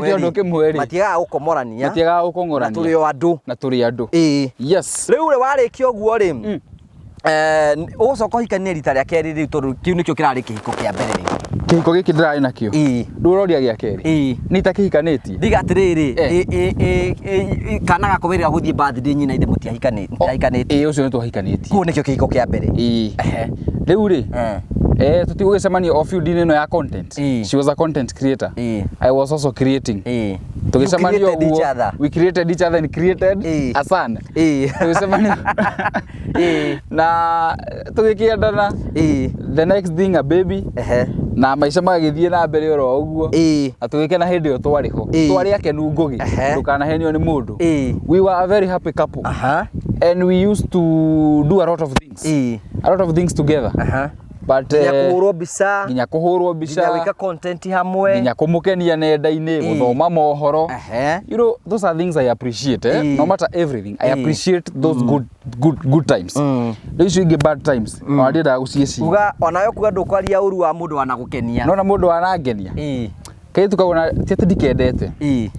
Kĩondo kĩmwe rĩ. Matiagaga gũkomorania. Matiagaga gũkong'orania. Na tũrĩ o andũ. Na tũrĩ andũ. Ĩĩ. Yes. Rĩu rĩ warĩkia ũguo rĩ, eh, ũgũcoka ũhikanie rita rĩa kerĩ rĩu tondũ kĩu nĩkĩo kĩrarĩ kĩhiko kĩa mbere rĩu. Kĩhiko gĩkĩ ndĩrarĩ nakĩo. Ĩĩ. Rĩu ũroria gĩa kerĩ. Ĩĩ. Nĩ itakĩhikanĩtie. Ndiga atĩrĩrĩ, Eh. kana gako wĩrĩga gũthiĩ birthday nyina ithe mũtiahikanĩtie. Ĩĩ ũcio nĩ twahikanĩtie. Kũu nĩkĩo kĩhiko kĩa mbere. Ĩĩ. Ehe. Rĩu rĩ, Eh. eh tũtigũgĩcemania o field-inĩ ĩno ya content. Ĩĩ. She was a content creator. Ĩĩ. I was also creating. Ĩĩ. Tũgĩcemania You created ũguo. each other. We created each other and created Ĩĩ. a son. Ĩĩ. Tũgĩcemania. Ĩĩ. Na tũgĩkĩendana. Ĩĩ. The next thing a baby. Ehe. Na maica magagĩthiĩ na mbere oro ũguo. Ĩĩ. Na tũgĩkena hĩndĩ ĩyo twarĩ ho. Ĩĩ. Twarĩ akenu Ngũgĩ. Ehe. Ndũkanahenio nĩ mũndũ. Ĩĩ. We were a very happy couple. Aha. And we used to do a lot of things. Ĩĩ. A lot of things together. Aha. But Nginya eh, kũhũrwo mbica. nginya kũhũrwo Nginya gwĩka mbica content hamwe. nginya kũmũkenia nenda-inĩ Ĩĩ. gũthoma mohoro. Ehe. You know, those are things I appreciate, eh? Ĩĩ. No matter everything, I Ĩĩ. appreciate those good, good, good times. Rĩu icio ingĩ bad times, ona ndiendaga gũciĩciria. Uga onawe kuga ndũkwaria ũru wa mũndũ wanagũkenia. Nona mũndũ wanangenia. Ĩĩ. Kairĩtu kau ona ti atĩ ndikendete. Ĩĩ.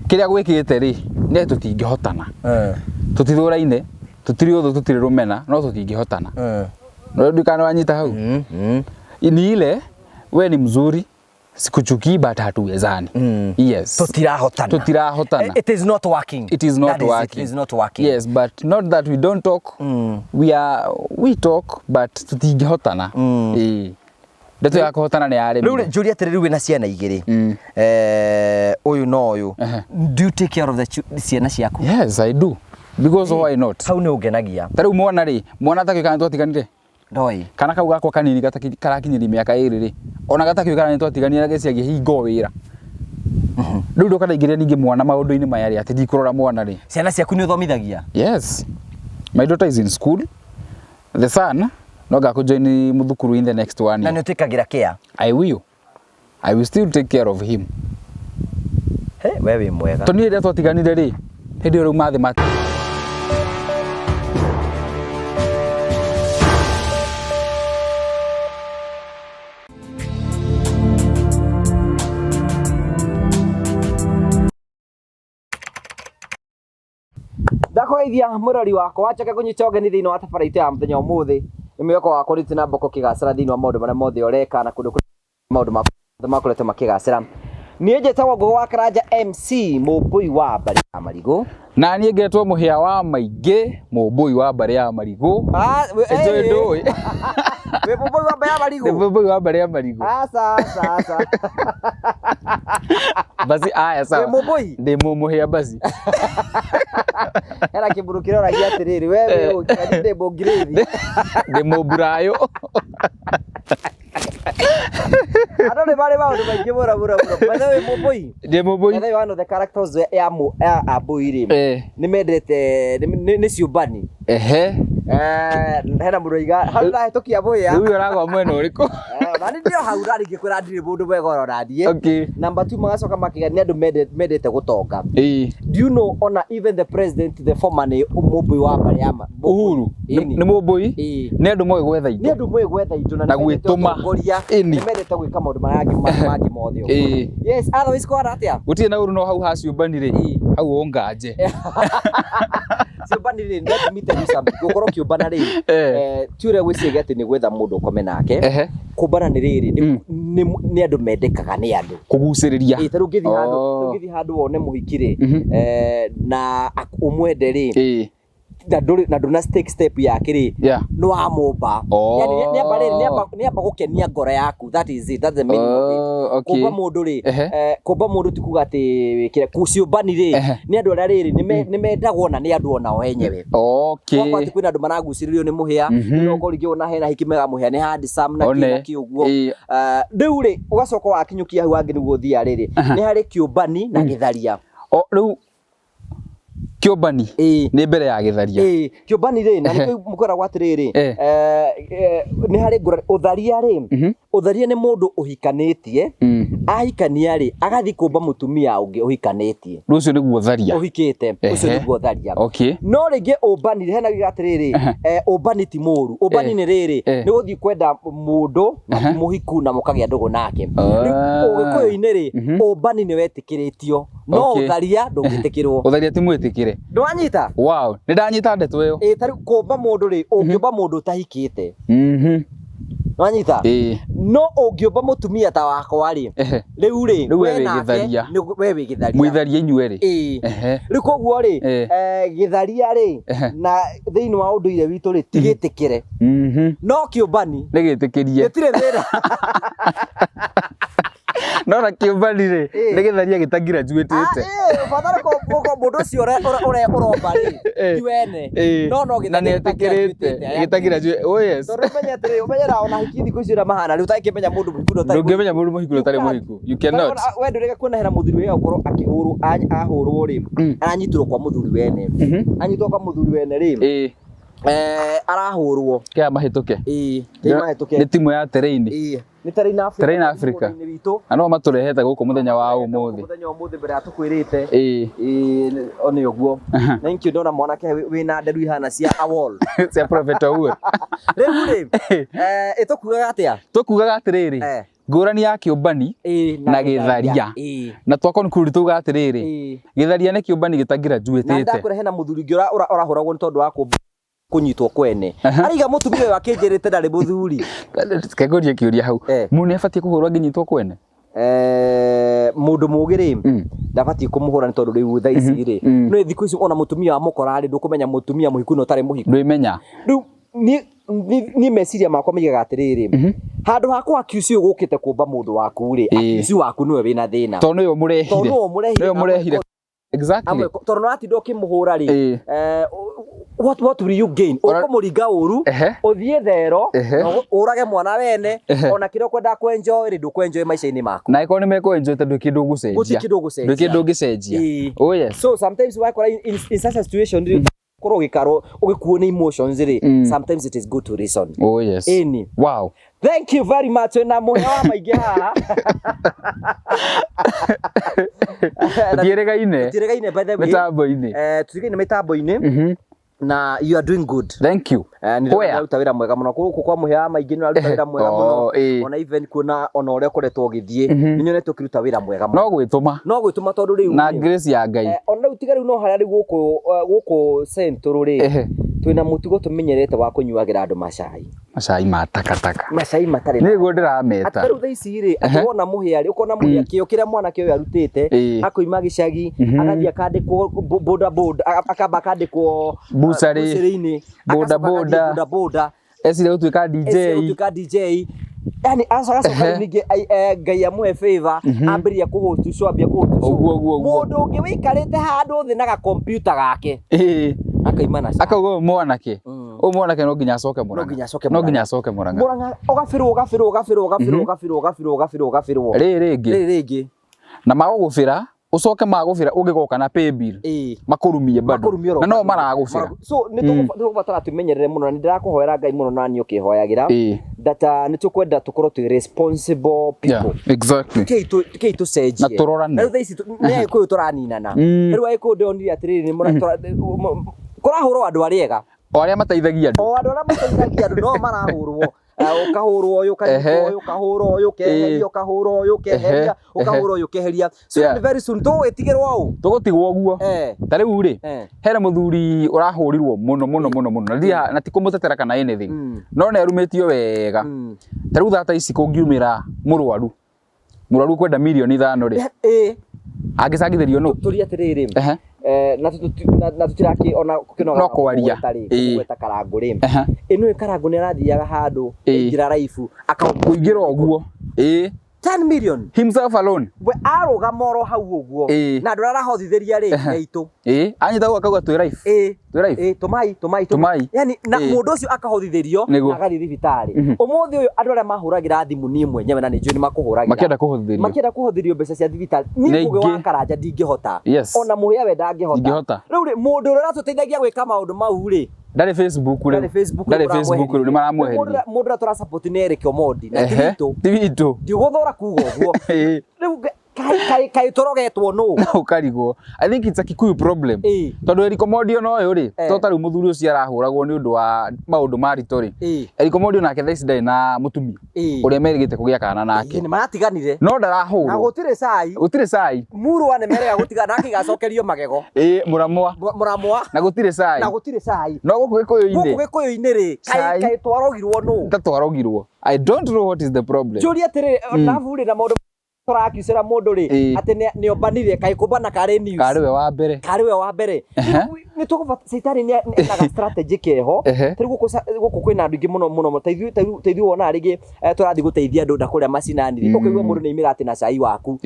Kĩrĩa gwĩkĩte rĩ, nĩ atĩ tũtingĩhotana. Eh. Tũtithũraine, tũtirĩ ũthũ, tũtirĩ rũmena, no tũtingĩhotana. Eh. No ndikana wanyita hau. Mm. Mm. Ni ile we ni mzuri, sikuchukii but hatuwezani. Mm. Yes. Tũtirahotana. Tũtirahotana. It is not working. It is not That is working. It, it is not working. Yes, but not that we don't talk. Mm. We are we talk but tutingĩhotana. Mm. Ĩĩ. Ndeto ya kũhotana nĩ Rĩu rĩ, yaremire. njũrie atĩrĩ rĩu wĩna ciana igĩrĩ. Mm. Eh, ũyũ na ũyũ. Ehe. Do you take care of the ciana ciaku? Yes, I do. Because why not? Hau nĩ ũngenagia. Ta rĩu mwana rĩ, mwana atakĩũĩ kana twatiganire. Ndoĩ. Kana kau gakwa kanini karakinyĩria mĩaka ĩrĩ rĩ, ona gatakĩũĩ kana nĩ twatiganire na geciagia hingo wĩra. Rĩu ndoka ndaingĩria ningĩ mwana maũndũ-inĩ maya rĩ, atĩ ndikũrora mwana rĩ. Ciana ciaku nĩ ũthomithagia? Yes. My daughter is in school. The son no ngakũjoin mũthukuru in the next one Na year. nĩ ũtĩkagĩra care? I will. I will still take care of him. He, we wĩ mwega. Tondũ niĩ rĩrĩa twatiganire rĩ, hĩndĩ ĩyo rĩu mathĩ ma Ndakũgeithia mũrori wakwa wacoke kũnyita ũgeni thĩinĩ wa tabarĩra itũ ya mũthenya ũmũthĩ nĩ mwĩhoko wakwa ũrĩte na mboko kĩgacĩra thĩinĩ wa maũndũ marĩa mothe ũreka na kũndũ kũrĩa maũndũ maku makoretwo makĩgacĩra. Niĩ njĩtagwo Ngũgĩ wa Karanja MC mũmbũi wa mbarĩ ya Marigũ. Na niĩ ngetwo mũhĩa wa maingĩ, mũmbũi wa mbarĩ ya Marigũ. Ah, Njũĩ ndũĩ. Wĩ mũmbũi wa mbarĩ ya Nĩ Marigũ? mũmbũi wa mbarĩ ya Marigũ. Aca, aca, aca. Basi aya sawa. Wĩ mũmbũi? Ndĩ mũhĩa basi. Hena kĩmbũrũ kĩroragia atĩrĩrĩ, we wĩ ũ? Kĩrĩa ndĩ mũngirĩthi. Ndĩ mũmburayũ. Andũ nĩ marĩ maũndũ maingĩ mũno mũno mũno. By the way, mũmbũi. Ndĩ mũmbũi. By the way, one of the characters ya ya ambũi rĩ, Eh. nĩ mendete nĩ ciũmbani. Ehe. Eh, hena mũndũ oiga hau ndahĩtũkia mũhĩa. Rĩu ũragwa mwena ũrĩkũ? Eh, na nĩ ndĩo hau ndarĩ ngĩkwĩra ndirĩ mũndũ mwega oro naniĩ. Okay. Number two magacoka makiga nĩ andũ mendete gũtonga. Ĩĩ. Do you know ona even the president the former nĩ mũmbũi wa mbarĩ ya Uhuru. Ĩni. Nĩ mũmbũi. Ĩĩ. Nĩ andũ moĩ gwetha Nĩ indo. andũ moĩ gwetha indo na Na nĩ mendete gwĩtũma. ũtongoria. Ĩni. Nĩ mendete gwĩka maũndũ marĩa mangĩ mothe ũguo. Ĩĩ. Yes, otherwise kwara atĩa? Gũtirĩ na ũru no hau ha ciũmbani rĩ, Ĩĩ. hau ũnganje. Ciũmbani rĩ, let me tell you something. Gũkorwo ũkĩũmbana rĩ, Eh. eh, ti ũrĩa gwĩciria atĩ nĩ gwetha mũndũ ũkome nake. Ehe. Kũmbana nĩ rĩrĩ, nĩ andũ mendekaga nĩ andũ. Kũgucĩrĩria. Ĩĩ, ta rĩu ũngĩthiĩ handũ, Oh. ũngĩthiĩ handũ wone mũhiki rĩ, Mhm. eh, na ũmwende rĩ, Ĩĩ. na ndũrĩ na ndũna stake step yake rĩ, Yeah. nĩ wamũmba. Oh. Yani nĩ amba rĩrĩ, nĩ amba gũkenia ngoro yaku. That is it. That's the meaning of it. Oh, okay. Kũmba mũndũ rĩ, Ehe. eh, kũmba mũndũ ti kuga atĩ wĩkĩre ciũmbani rĩ, Ehe. nĩ andũ arĩa rĩrĩ, nĩ mendagwo na nĩ andũ onao enyewe. Okay. Gwakwa atĩ kwĩna andũ maragucĩrĩrio nĩ mũhĩa, Mhm. no ũkorwo rĩngĩ ona hena hiki mega mũhĩa nĩ handsome na kĩ One. na kĩ ũguo. Ĩĩ. Eh, rĩu rĩ, ũgacoka wakinyũkia hau hangĩ nĩguo ũthiaga rĩrĩ, nĩ harĩ kĩũmbani na gĩtharia. O rĩu kĩũmbani Ĩĩ. nĩ mbere ya gĩtharia. Ĩĩ, kĩũmbani rĩ, na nĩkĩo mũkoragwo atĩrĩrĩ, Eh. eh, eh, nĩ harĩ ngũrani, ũtharia rĩ, Mhm. ũtharia nĩ mũndũ ũhikanĩtie, Mm. Ahikania rĩ, agathiĩ kũmba mũtumia ũngĩ ũhikanĩtie. Rĩu ũcio nĩguo tharia. Ũhikĩte, ũcio nĩguo tharia. No rĩngĩ ũmbani hena giuga atĩrĩrĩ, ũmbani ti mũru. Ũmbani nĩ rĩrĩ, nĩ gũthiĩ kwenda mũndũ na ti mũhiku na mũkagĩa ndũgũ nake. Rĩu Ũgĩkũyũ-inĩ rĩ, ũmbani nĩ wetĩkĩrĩtio, no ũtharia ndũngĩtĩkĩrwo. Ũtharia ti mwĩtĩkĩre. Ndwanyita? Wow, nĩ ndanyita ndeto ĩyo. Ĩ ta rĩu kũmba mũndũ rĩ, ũngĩũmba mũndũ ũtahikĩte. Nwanyita? Ĩĩ. No ũngĩũmba mũtumia ta wakwa rĩ, rĩu rĩ, Rĩu we we wĩ nake gĩtharia. we wĩ gĩtharia. Mwĩtharia inyuĩ rĩ. Ĩĩ. Rĩu koguo rĩ, gĩtharia rĩ, na thĩinĩ wa ũndũire witũ rĩ, ti gĩtĩkĩre. No kĩũmbani Nĩ gĩtĩkĩrie. Gĩtirĩ thĩna. No na kĩũmbani rĩ, nĩ gĩtharia gĩtangirajuĩtĩte. Bata gũkorwo mũndũ ũcio ũromba rĩ, ti wene. No no Na nĩ etĩkĩrĩte. Gĩtangirajuĩte. Oh yes. Tondũ ũmenye atĩrĩ, ũmenye na ona hiki thikũ ici ũrĩa mahana rĩu ũtangĩmenya mũndũ mũhiku na ũtarĩ mũhiku. Ndũngĩmenya mũndũ mũhiku na ũtarĩ mũhiku. You cannot. We ndũrĩga kuona hena mũthuri wĩ gũkorwo akĩhũrwo, ahũrwo rĩ, aranyitirwo kwa mũthuri wene. Anyitwo kwa mũthuri wene rĩ, arahũrwo. Kĩa mahĩtũke. Ĩĩ, kĩa mahĩtũke. Nĩ timu ya Terrain. Ĩĩ. Nĩ Terrain Africa. Terrain Africa. Bũrũri-inĩ witũ. Na no matũrehete gũkũ mũthenya wa ũmũthĩ. Mũthenya wa ũmũthĩ mbere ya tũkwĩrĩte. Ĩĩ. Ĩĩ, o nĩ ũguo. Na nikĩo ndona mwanake wĩna nderu ihana cia Awol. Cia Prophet Owuor. Rĩu rĩ, ĩtũkugaga atĩa? Tũkugaga atĩrĩrĩ, ngũrani ya kĩũmbani na gĩtharia. Na twa conclude tuga atĩrĩrĩ, gĩtharia nĩ kĩũmbani gĩtangirajuĩtĩte. Na ndakwĩra hena mũthuri ũngĩ ũrahũragwo nĩ tondũ wa kũnyitwo kwene. Araiga mũtumia ũyũ akĩnjĩrĩte ndarĩ mũthuri. Kengorie kĩũria hau. Mũndũ nĩ abatiĩ kũhũrwo angĩnyitwo kwene? Mũndũ mũgĩ rĩ, ndabatiĩ kũmũhũra nĩ tondũ rĩu thaa ici rĩ, nĩ thikũ ici ona mũtumia wamũkora rĩ, ndũkũmenya mũtumia mũhiku na ũtarĩ mũhiku. Ndwĩmenya. Rĩu niĩ meciria makwa maigaga atĩrĩrĩ, handũ ha kũ accuse ũyũ gũkĩte kũmba mũndũ waku rĩ, accuse waku nĩwe wĩna thĩna. Tondũ nĩwe ũmũrehire. Tondũ nĩwe ũmũrehire. Nĩwe ũmũrehire. Exactly. Tondũ nĩ watinda ũkĩmũhũra rĩ, what will you gain? Ũkũmũringa ũru, ũthiĩ thero, ũrage mwana wene, ona kĩrĩa ũkwendaga kũ-enjoy rĩ, ndũkũ-enjoy maica-inĩ maku. Na angĩkorwo nĩ mekũ-enjoy tondũ ndũrĩ kĩndũ ũgũcenjia. Gũtirĩ kĩndũ ũgũcenjia. Ndũrĩ kĩndũ ũngĩcenjia. Oh yes. So sometimes wakora in such a situation rĩ, korwo ũgĩkarwo ũgĩkuo nĩ emotions rĩ, sometimes it is good to reason. Oh yes. Ĩni. Wow. Thank you very much na mũhĩa wa maingĩ haha. Tũtiĩrĩgaine. Tũtiĩrĩgaine by the way. Mĩtambo-inĩ. Tũtiĩrĩgaine mĩtambo-inĩ. Na you are doing good. Thank you. Nĩ ũraruta wĩra mwega mũno. Gũkũ kwa mũhĩa wa maingĩ nĩ ũraruta wĩra mwega mũno. Ona even kuona ona ũrĩa ũkoretwo ũgĩthiĩ, nĩ nyonete ũkĩruta wĩra mwega mũno. No gwĩtũma. No gwĩtũma tondũ rĩu Na grace ya Ngai. Ona rĩu tiga rĩu no harĩa rĩu gũkũ Central rĩ, twĩna mũtugo tũmenyerete wa kũnyuagĩra andũ macai. Macai ma takataka. Macai matarĩ. Nĩguo ndĩrameta. Atĩ rĩu thaa ici rĩ, atĩ wona mũhĩa rĩ, ũkona mũhĩa kĩo kĩrĩa mwanake ũyũ arutĩte, akoima gĩcagi, agathiĩ akandĩkwo boda boda, akamba akandĩkwo Bucarĩ. bucarĩ-inĩ, Boda agacoka agathiĩ boda. boda boda. Esire gũtuĩka DJ. Esire gũtuĩka DJ. Yani acoka rĩu ningĩ Ngai amũhe favor, ambĩrĩria kũ host show, ambia kũ host show. Ũguo, ũguo, ũguo. Mũndũ ũngĩ wĩikarĩte handũ thĩ na gakompiuta gake. Akaima na cai. Akauga ũyũ mwanake. Ũyũ mwanake no nginya acoke Murang'a. No nginya acoke No nginya acoke Murang'a. Murang'a ũgabĩrwo, ũgabĩrwo, ũgabĩrwo, ũgabĩrwo, ũgabĩrwo, ũgabĩrwo, ũgabĩrwo, ũgabĩrwo. Rĩrĩ rĩngĩ. Rĩrĩ rĩngĩ. Na magũgũbĩra, ũcoke magũbĩra ũngĩgoka na pay bill. Makũrumie bado. Makũrumie oro Na no bado. maragũbĩra. So nĩ tũgũbatara twĩmenyerere mũno na nĩ ndĩrakũhoera Ngai mũno na niĩ ũkĩhoyagĩra. That nĩ tũkwenda tũkorwo twĩ responsible people. Yeah, exactly. Kei tũcenjie. Na tũrorane. Na rĩu thaa ici nĩ Agĩkũyũ tũraninana. Rĩu Agĩkũyũ ndĩronire atĩrĩrĩ, nĩ kũrahũrwo andũ arĩa ega. O arĩa mateithagia andũ. O andũ arĩa mateithagia andũ no marahũrwo. Ũkahũrwo ũyũ, ũkanyitwo ũyũ, ũkahũrwo ũyũ, ũkeheria, ũkahũrwo ũyũ, ũkeheria, ũkahũrwo ũyũ, ũkeheria. So very soon tũgwĩtigĩrwo ũũ. Tũgũtigwo ũguo. Ta rĩu rĩ, hena mũthuri ũrahũrirwo mũno mũno mũno mũno. Na ndirĩ na ti kũmũtetera kana anything. No nĩ arumĩtio wega. Ta rĩu thata ici kũngiumĩra mũrwaru. Mũrwaru kwenda mirioni 5 rĩ. Angĩcangithĩrio nũ? Tũrie atĩrĩrĩ. Na tũtirakĩ ona kũkĩnoga No kwaria. Kũgweta Karangũ rĩ. Ĩno ĩ Karangũ nĩ arathiaga handũ aingĩra live kũingĩra ũguo. 10 million. Himself alone. We arũgama oro hau ũguo. Na andũ arĩa arahothithĩria rĩ, nĩ aitũ. Anyita ũguo akauga twĩ live. Twĩ live. Tũmai, tũmai, Tũmai. Yani na mũndũ ũcio akahothithĩrio na agathiĩ thibitarĩ. Ũmũthĩ ũyũ andũ arĩa mahũragĩra thimũ niĩ mwenyewe na nĩ njũĩ nĩ makũhũragĩra. Makĩenda kũhothithĩrio. Makĩenda kũhothithĩrio mbeca cia thibitarĩ. Niĩ Mũgĩ wa Karanja ndingĩhota. Ona Mũhĩa we ndangĩhota. Ndingĩhota. Rĩu rĩ, mũndũ ũrĩa ũratũteithagia gwĩka maũndũ mau rĩ, Ndarĩ Facebook rĩu. Ndarĩ Facebook. Ndarĩ Facebook rĩu, nĩ maramweheria. Mũndũ ũrĩa tũra support nĩ Eric Omondi na ti witũ. Ti witũ. Ndigũthũra kuga ũguo. Rĩu kaĩ kaĩ tũrogetwo nũ? Ũkarigwo. I think it's a Kikuyu problem. Tondũ Eric Omondi ona ũyũ rĩ, to ta rĩu mũthuri ũcio arahũragwo nĩ ũndũ wa maũndũ maritũ rĩ. Eric Omondi onake thaa ici ndarĩ na mũtumia ũrĩa merĩgĩte kũgĩa kana nake. Nĩ maratiganire. No ndarahũrwo. Na gũtirĩ cai. Gũtirĩ cai. Murwa nĩ merega gũtigana nake igacokerio magego. Ĩĩ mũramwa. Mũramwa. Na gũtirĩ cai. Na gũtirĩ cai. No gũkũ gĩkũyũ-inĩ. Gũkũ gĩkũyũ-inĩ rĩ, kaĩ kaĩ twarogirwo nũ? Ta twarogirwo. I don't know what is the problem. Njũrie atĩrĩrĩ, ndabu rĩ na maũndũ tũrakiucĩra mũndũ rĩ, atĩ nĩ ombanire, kaĩ kũmbana karĩ news. Karĩ we wa mbere. Karĩ we wa mbere. Nĩ tũkũbata caitani nĩ endaga strategy keho. Tarĩu gũkũ gũkũ kwĩna andũ aingĩ mũno mũno, ta ithuĩ ta ithuĩ wonaga rĩngĩ tũrathiĩ gũteithia andũ na kũrĩa macinani rĩ, ũkaigua mũndũ nĩ aumĩra atĩ na cai waku,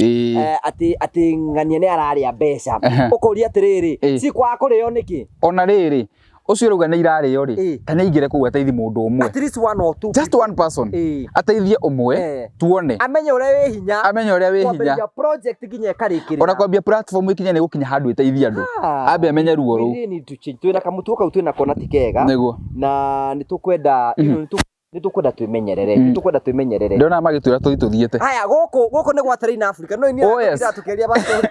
atĩ atĩ ng'ania nĩ ararĩa mbeca, ũkoria atĩrĩrĩ, cikwaga kũrĩo nĩkĩ? Ona rĩrĩ, ũcio ũrauga nĩ irarĩo rĩ, ta nĩ aingĩre kũu ateithie mũndũ ũmwe. At least one or two. Just one person. Ateithie ũmwe, tuone. Amenye ũrĩa wĩ hinya. Amenye ũrĩa wĩ hinya. Kwambĩrĩria project nginya ĩkarĩkĩrĩra. Ona kwambia platform ĩkinye nĩ gũkinya handũ ĩteithie andũ. Ambe amenye ruo rũu. We really need to change. Twĩna kamũtugo kau twĩnako na ti kega. Nĩguo. Na nĩ tũkwenda, nĩ tũkwenda twĩmenyerere, nĩ tũkwenda twĩmenyerere. Ndĩrona magĩtwĩra tũthiĩ tũthiĩte. Haya, gũkũ gũkũ nĩ gwa Terrain Africa. No inyuĩ Oh, yes. tũkeria pastor.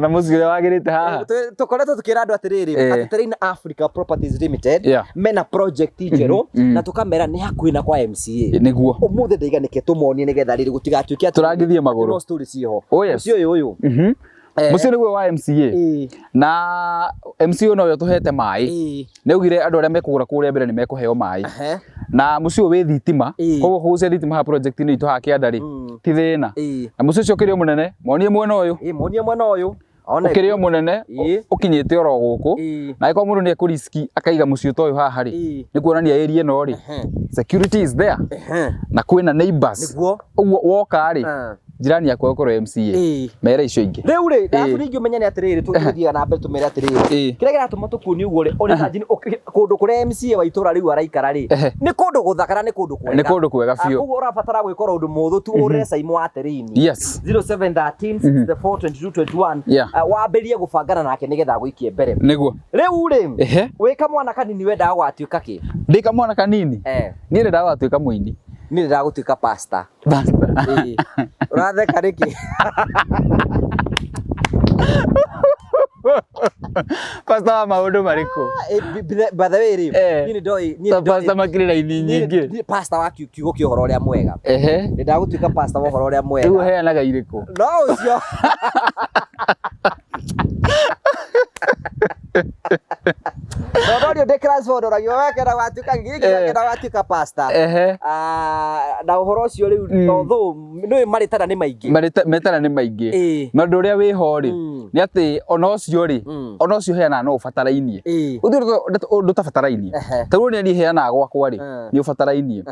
Na mũciĩ ũrĩa wagĩrĩte haha. Tũkoretwo tũkĩra andũ atĩrĩrĩ, atĩ Terrain Africa Properties Limited mena project njerũ na tũkamera nĩ hakuhĩ na kwa MCA. Nĩguo. Ũmũthĩ ndaiga nĩke tũmonie nĩgetha rĩrĩ gũtigatuĩke atĩ Tũrangithie magũrũ. No story ciĩho. Oh, yes. Mũciĩ ũyũ ũyũ. Mũciĩ nĩguo wa MCA. Na MCA nowe ũtũhete maĩ. Nĩ augire andũ arĩa mekũgũra kũrĩa mbere nĩ mekũheo maĩ. Na mũciĩ ũyũ wĩ thitima, koguo kũgucia thitima haha project-inĩ itũ haha kĩanda rĩ, ti thĩna. Na mũciĩ ũcio ũkĩrĩ o mũnene, monie mwena ũyũ. Monie mwena ũyũ. Ũkĩrĩ o mũnene, ũkinyĩte oro gũkũ. Na angĩkorwo mũndũ nĩ ekũriski akaiga mũciĩ ta ũyũ haha rĩ, nĩ kuonania area ĩno rĩ, security is there. Na kwĩna neighbors. Ũguo woka rĩ, jirani yaku agũkorwo MCA. Mere icio ingĩ. Rĩu rĩ, ndabu ningĩ ũmenye nĩ atĩrĩrĩ, tũthiaga na mbere tũmere atĩrĩrĩ, kĩrĩa kĩratũma tũkuonie ũguo rĩ, ona imagine kũndũ kũrĩa MCA wa itũra rĩu araikara rĩ, nĩ kũndũ gũthaka na nĩ kũndũ kwega. Nĩ kũndũ kwega biũ. Koguo ũrabatara gwĩka ũndũ mũhũthũ tu, ũhũrĩre Saimu wa Terrain. Yes. 0713 64 22 21. Wambĩrĩrie gũbangana nake nĩgetha agũikie mbere. Nĩguo. Rĩu rĩ, wĩ kamwana kanini wendaga gũgatuĩka kĩ? Ndĩ kamwana kanini? Niĩ ndendaga gũgatuĩka mũini. Niĩ ndendaga gũtuĩka pastor. Pastor. Ũratheka nĩkĩ? Pastor wa maũndũ marĩkũ? By the way rĩ, niĩ nĩ ndoĩ, niĩ nĩ ndoĩ. Pastor makĩrĩ raini nyingĩ. Pastor wa kiugo kĩa ũhoro ũrĩa mwega. Ndendaga gũtuĩka pastor wa ũhoro ũrĩa mwega. Rĩu ũheanaga irĩkũ? No ũcio. No ndorio ndĩ class 4 ndoragio we kenda gwatuĩka gĩkĩ kenda gwatuĩka pastor. Na ũhoro ũcio rĩu although nĩũĩ marĩtana nĩ maingĩ. Metana nĩ maingĩ. Na ũndũ ũrĩa wĩho rĩ, nĩ atĩ ona ũcio rĩ, ona ũcio ũheanaga no ũbatarainie. Gũtirĩ ũndũ ũtabatarainie. Ta rĩu ũrĩa niĩ heanaga gwakwa rĩ, nĩ ũbatarainie.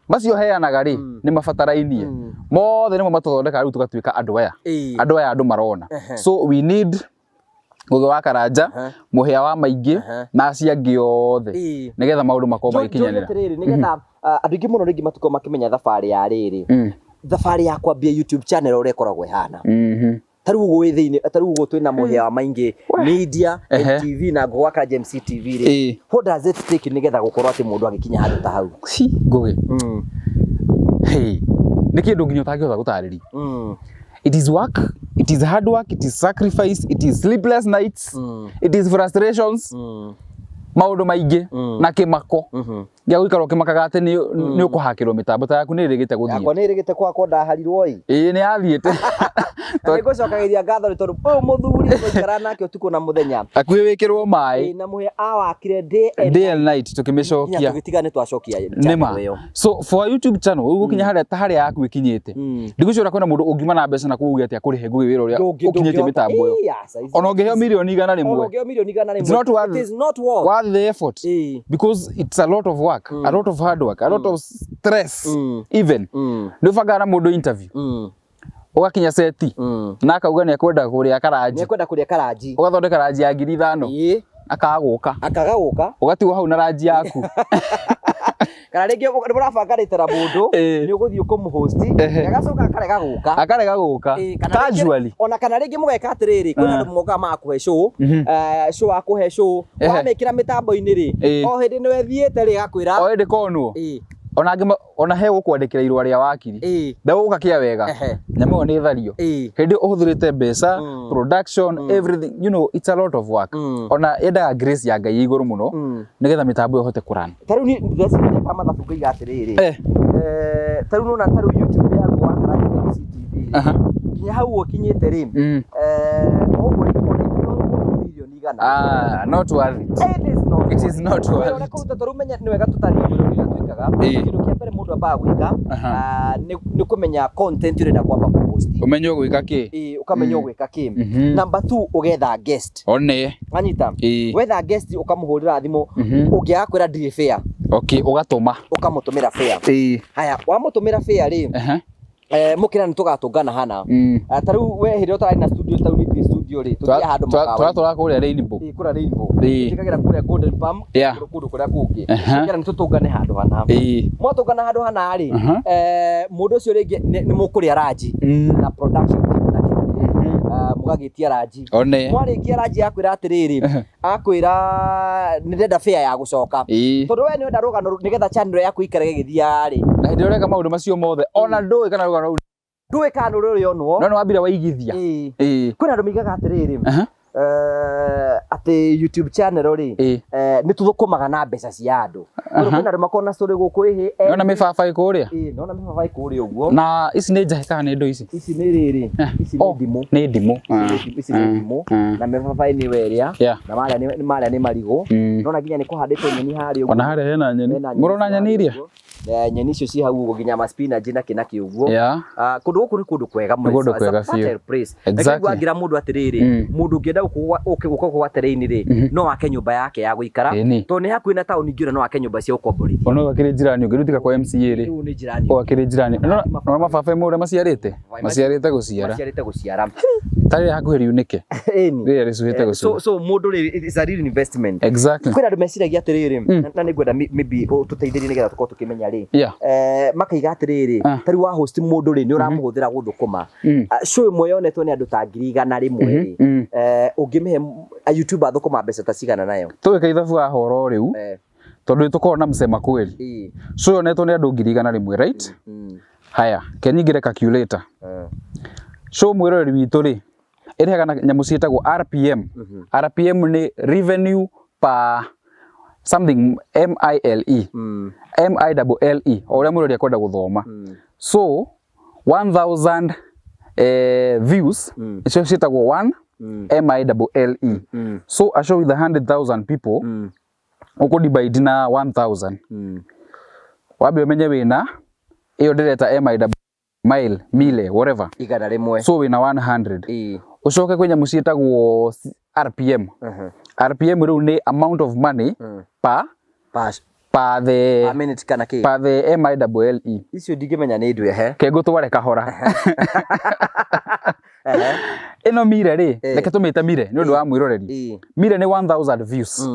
Macio heanaga rĩ, nĩ mabatarainie. Mothe nĩmo matũthondekaga rĩu tũgatuĩka andũ aya. Andũ aya andũ marona. So we need Ngugi wa Karanja, Mũhĩa wa Maingĩ na acio angĩ othe nĩgetha maũndũ makorwo magĩkinyanĩra. Atĩrĩrĩ, nĩgetha andũ aingĩ mũno rĩngĩ matikorwo makĩmenya thabarĩ ya rĩrĩ, thabarĩ ya kwambia YouTube channel ũrĩa ĩkoragwo ĩhana. Ta rĩu ũguo wĩ thĩinĩ, ta rĩu ũguo twĩna Mũhĩa wa Maingĩ Media, MTV na Ngugi wa Karanja MCTV rĩ, what does it take nĩgetha gũkorwo atĩ mũndũ agĩkinya handũ ta hau? Ngugi. Hey, nĩ kĩndũ nginya ũtangĩhota gũtarĩria. It is work, it is hard work, it is sacrifice, it is sleepless nights, it is frustrations, maũndũ maingĩ na kĩmako gĩa gũikara ũkĩmakaga atĩ nĩ ũkũhakĩrwo mĩtambo ta yaku nĩ ĩrĩgĩte gũthiĩ. Yakwa nĩ ĩrĩgĩte kwakwa ndaharirwo ĩ. Ĩĩ nĩ yathiĩte. Na nĩngũcokagĩria ngatho nĩ tondũ ũyũ mũthuri tũikaraga nake ũtukũ na mũthenya. Hakuhĩ wĩkĩrwo maĩ. Ĩĩ na mũhĩa awakire day and day and night tũkĩmĩcokia. Nginya tũgĩtiga nĩ twacokia Nĩma. ĩyo. So for a YouTube channel rĩu gũkinya harĩa ta harĩa yaku ĩkinyĩte. Ndigwĩciria kwĩna mũndũ ũngiuma na mbeca na kũu uge atĩ akũrĩhe Ngugi wĩra ũrĩa ũkinyĩtie mĩtambo ĩyo. Ona ũngĩheo mirioni igana Ona rĩmwe. ũngĩheo mirioni igana rĩmwe. It's not worth, It is not worth. worth the effort. Because it's a lot of work, a lot of hard work, a lot of stress even. Nĩ ũbangaga na mũndũ interview. Ũgakinya seti na akauga nĩ ekwenda kũrĩa karanji. Nĩ ekwenda kũrĩa karanji. Ũgathondeka ranji ya 5,000. Akaga gũka. Akaga gũka. Ũgatigwo hau na ranji yaku. Kana rĩngĩ nĩ mũrabanga rĩta na mũndũ, nĩ ũgũthiĩ ũkũmũhost, agacoka akarega gũka. Akarega gũka. Kana rĩngĩ- Casually. Ona kana rĩngĩ mũgeka atĩrĩrĩ, kwĩna andũ mokaga magakũhe show, show akũhe show, wamĩkĩra mĩtambo-inĩ rĩ, o hĩndĩ nĩwe thiĩte rĩ agakwĩra, O hĩndĩ konwo. Ona angĩ ona he gũkwandĩkĩra irũa rĩa wakiri. Ndegũka kĩa wega. Nyamũ ĩyo nĩ thario. Hĩndĩ ĩyo ũhũthĩrĩte mbeca, production, everything, you know, it's a lot of work. Ona yendaga grace ya Ngai ĩ igũrũ mũno nĩgetha mĩtambo ĩyo ĩhote kũrun. Ta rĩu niĩ ndĩreciria ndeka mathabu ngaiga atĩrĩrĩ, ta rĩu nĩwona ta rĩu YouTube yaku wa Karanja MC TV rĩ, nginya hau ũkinyĩte rĩ, ũguo rĩngĩ ona ingĩkorwo mũndũ mirioni 100. Ah, not worth it. It is not It is not worth worth it. it. Kũruta tondũ ũmenye nĩ wega tũtarĩrie mwĩrori ũrĩa twĩkaga. Kĩndũ kĩa mbere mũndũ ambaga gwĩka, nĩ kũmenya content ũrenda kwamba kũpost. Ũmenye ũgwĩka kĩ. Ĩĩ, ũkamenya ũgwĩka kĩ. Number 2, ũgetha guest. One. Wanyita? Wetha guest ũkamũhũrĩra thimũ, ũngĩaga kwĩra ndirĩ fare. Okay, ũgatũma. Ũkamũtũmĩra fare. Haya, wamũtũmĩra fare rĩ, mũkĩra nĩ tũgatũngana hana. Ta rĩu we hĩndĩ ĩrĩa ũtarĩ na studio ta rĩu nĩ studio rĩ, tũthiaga handũ mũkawa-inĩ. Tũratũraga kũrĩa Rainbow. Ĩĩ, kũrĩa Rainbow. Tũkagera kũrĩa Golden Palm, kũndũ kũrĩa kũngĩ. Mũkĩra nĩ tũtũngane handũ hana. Mwatũngana handũ hana rĩ, mũndũ ũcio rĩngĩ nĩ mũkũrĩa ranji na production team na kĩo. Mũgagĩtia ranji. One. Mwarĩkia ranji akwĩra atĩrĩrĩ, akwĩra nĩ ndĩrenda fare ya gũcoka. Tondũ we nĩ ũrenda rũgano nĩgetha channel yaku ĩikarage ĩgĩthiaga rĩ. Na hĩndĩ ĩrĩa ũreka maũndũ macio mothe, ona ndũĩ kana rũgano rũu Ndũĩ kana nĩ rũrĩonwo. No nĩ wambire waigithia. Kwĩna andũ moigaga atĩrĩrĩ, atĩ YouTube channel rĩ, nĩ tũthũkũmaga na mbeca cia andũ. Kwĩna andũ makoragwo na story gũkũ ĩhĩ. Nĩwona mĩbabaĩ kũrĩa? Ĩĩ, nĩwona mĩbabaĩ kũrĩa ũguo. Na ici nĩ njahĩ kana nĩ ndũ ici? Ici nĩ rĩrĩ, ici nĩ ndimũ. Nĩ ndimũ. Ici nĩ ndimũ. Na mĩbabaĩ nĩ ĩrĩa. Na marĩa nĩ marigũ. Nĩwona nginya nĩ kũhandĩtwo nyeni harĩa ũguo. Ona harĩa hena nyeni. Mũrona nyeni iria? Nyeni icio ci hau ũguo nginya ma spinach na kĩ na kĩ ũguo. Kũndũ gũkũ nĩ kũndũ kwega mũno. Nĩ kũndũ kwega It's a fertile biũ. place. Reke ngwangĩra mũndũ atĩrĩrĩ, mũndũ ũngĩenda gũka gũkũ gwa terrain rĩ, no ake nyũmba yake ya gũikara. Tondũ nĩ hakuhĩ na taũni ingĩ no ake nyũmba cia gũkomborithia. Ona ũyũ akĩrĩ njirani ũngĩ, rĩu tiga kwa MCA rĩ. Ũyũ nĩ njirani. Ũyũ akĩrĩ njirani. Nĩwona mababaĩ mau ũrĩa maciarĩte? Maciarĩte gũciara. Maciarĩte gũciara. Ta rĩrĩa hakuhĩ riunĩke. Rĩrĩa rĩcuhĩte gũcura. So mũndũ rĩ, it's a real investment. Exactly. Kwĩna andũ meciragia atĩrĩrĩ, na nĩ ngwenda maybe ũtũteithĩrĩrie nĩgetha tũkorwo tũkĩmenya rĩ. Makaiga atĩrĩrĩ, ta rĩu wa host mũndũ rĩ, nĩ ũramũhũthĩra gũthũkũma. Show ĩmwe yonetwo nĩ andũ ta 100,000 rĩ. Ũngĩmĩhe a YouTuber thũkũma mbeca ta cigana nayo? Tũgĩka ithabu haha oro rĩu, tondũ nĩ tũkoragwo na msema kweli. Show yonetwo nĩ andũ 100,000, right? Haya, ke nyingĩre calculator. Show mwĩroreri witũ rĩ, ĩrĩhaga na nyamũ ciĩtagwo RPM. RPM nĩ revenue per something MILE. MILLE, o ũrĩa mwĩroreri akwenda gũthoma. So 1000 views icio ciĩtagwo 1 MILLE. So a show with 100,000 people ũkũ divide na 1000. Wambe ũmenye wĩna ĩyo ndĩreta MILL, mile, mile, whatever. 100. So wĩna 100. Ũcoke kwĩ nyamũ ciĩtagwo RPM. RPM rĩu nĩ amount of money per per the per minute kana kĩ? Per the MILLE. Icio ndingĩmenya nĩ ndũ ehe. Ke ngũtware kahora. Ĩno mire rĩ, reke tũmĩte mire nĩ ũndũ wa mwĩroreri. Mire nĩ 1000 views.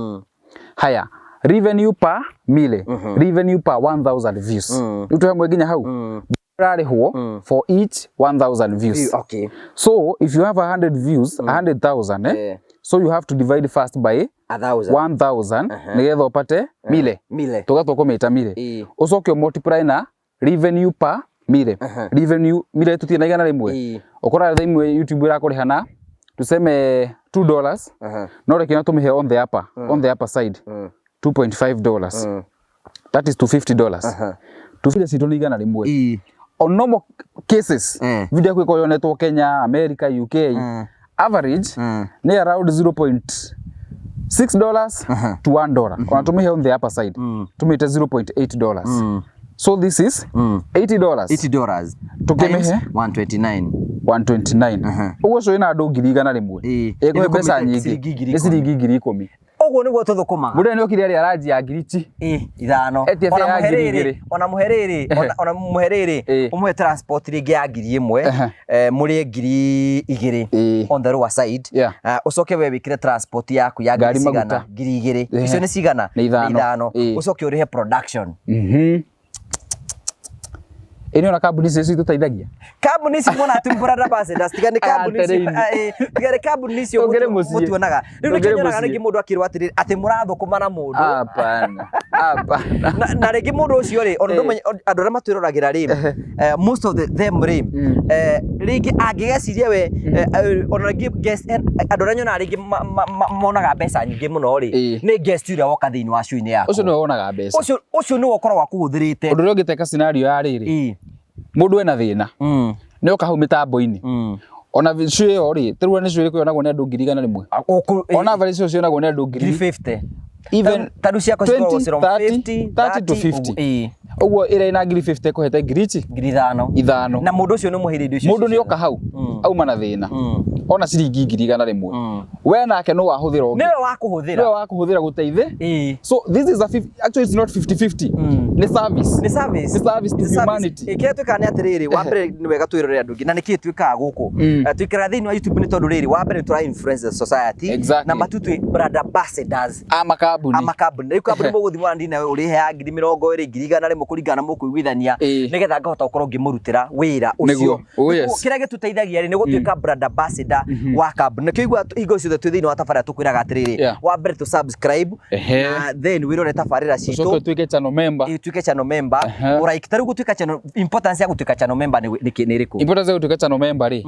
Haya, revenue per mile, revenue per 1000 views. Rĩu twĩ hamwe nginya hau. Ũrarĩhwo for each 1000 views. Okay. So if you have 100 views, 100,000, so you have to divide first by 1000 nĩgetha ũpate mile. Tũgatua kũmĩta mile. Ũcoke ũ multiply na revenue per mile. Revenue mile tũtirĩ na 100. Ũkoraga thaa imwe YouTube ĩrakũrĩha na tuseme $2. No reke no tũmĩhe on the upper, on the upper side. $2.5. That is $250. 250 citũ nĩ 100. On normal cases, video yaku ĩkorwo yonetwo Kenya, America, UK, average nĩ around $0.6 to $1. Ona tũmĩhe on the upper side, tũmĩte $0.8. So this is $80. $80. Tũkĩmĩhe 129. 129. Ũguo ũcio wĩna andũ 100,000. Ĩkũhe mbeca nyingĩ. Nĩ ciringi 10,000. Ũguo Ũguo nĩguo tũthũkũmaga. Mũndũ nĩ okire arĩa ranji ya ngirici. Ĩ, ithano. Etia Ona fare ya mũhe ngiri rĩrĩ, igĩrĩ. ona mũhe rĩrĩ, ona mũhe rĩrĩ, ũmũhe transport rĩngĩ ya 1000, mũrĩe 2000 on the lower side. Ũcoke we wĩkĩre transport yaku ya ngiri Ngari cigana, maguta. 2000. Icio nĩ cigana? Nĩ ithano. Nĩ ithano. Ũcoke ũrĩhe production. Ĩ ona kambuni icio citũteithagia. Kambuni ici muona atĩ brand ambassadors, tiga nĩ kambuni icio, Atĩrĩrĩ. tiga nĩ kambuni icio Tũngĩrĩ mũciĩ. mũtuonaga. Rĩu nĩkĩo Tũngĩrĩ nyonaga mũciĩ. rĩngĩ mũndũ akĩrwo atĩrĩrĩ, atĩ mũrathũkũma na mũndũ. Hapana. Hapana. Na rĩngĩ mũndũ ũcio rĩ, ona ndũmenye andũ arĩa matwĩroragĩra rĩ, most of them rĩ, rĩngĩ angĩgeciria we, ona rĩngĩ guest, andũ arĩa nyonaga rĩngĩ monaga mbeca nyingĩ mũno rĩ, nĩ guest ũrĩa woka thĩinĩ wa show-inĩ yaku. Ũcio nĩwe wonaga mbeca. Ũcio nĩwe ũkoragwo akũhũthĩrĩte. Ũndũ ũrĩa ũngĩteka scenario ya rĩrĩ, mũndũ ena thĩna, nĩ oka hau mĩtambo-inĩ. Ona show ĩyo rĩ, tarĩu nĩ show ĩrĩkũ yonagwo nĩ andũ 100,000? Ona average show cionagwo nĩ andũ ngiri 50. Even Tarĩu ciakwa cikoragwo 20, from 30, 50, 30 to 50. Ũguo ĩrĩa ĩna 50,000 ĩkũhete ngiri ici? 5,000. Ithano. Na mũndũ ũcio nĩ ũmũheire indo icio Mũndũ nĩ ciothe. oka hau, auma na thĩna. Ona ciringi 100,000. We nake no wahũthĩra ũngĩ. Nĩwe wakũhũthĩra. Nĩwe wakũhũthĩra gũteithĩ. So this is a actually it's not 50-50. Nĩ service. Nĩ service. Nĩ service to Nĩ service. humanity. Kĩrĩa twĩkaga nĩ atĩrĩrĩ, wa mbere nĩ wega twĩrorere andũ aingĩ, na nĩkĩĩ twĩkaga gũkũ? Twĩkĩraga thĩinĩ wa YouTube nĩ tondũ rĩrĩ, wa mbere nĩ tũra influence the society. Number two, twĩ brand ambassadors. A makambuni. A makambuni. Rĩu kambuni mũgũthiĩ mwana nawe ũrĩheaga 20,000, 100,000 kũringana na mũkũiguithania, nĩgetha ngahota gũkorwo ngĩmũrutĩra wĩra ũcio. Nĩguo. Oh, yes. Kĩrĩa gĩtũteithagia rĩ, nĩ gũtuĩka brand ambassador wa kambuni. Nĩkĩo igua hingo ciothe twĩ thĩinĩ wa tabarĩra tũkwĩraga atĩrĩrĩ, wa mbere tũ subscribe, na then wĩrore tabarĩra citũ. Ũcoke ũtuĩke channel member. Ũtuĩke channel member. Ũraik, ta rĩu gũtuĩka channel, importance ya gũtuĩka channel member nĩ nĩ ĩrĩkũ? Importance ya gũtuĩka channel member rĩ,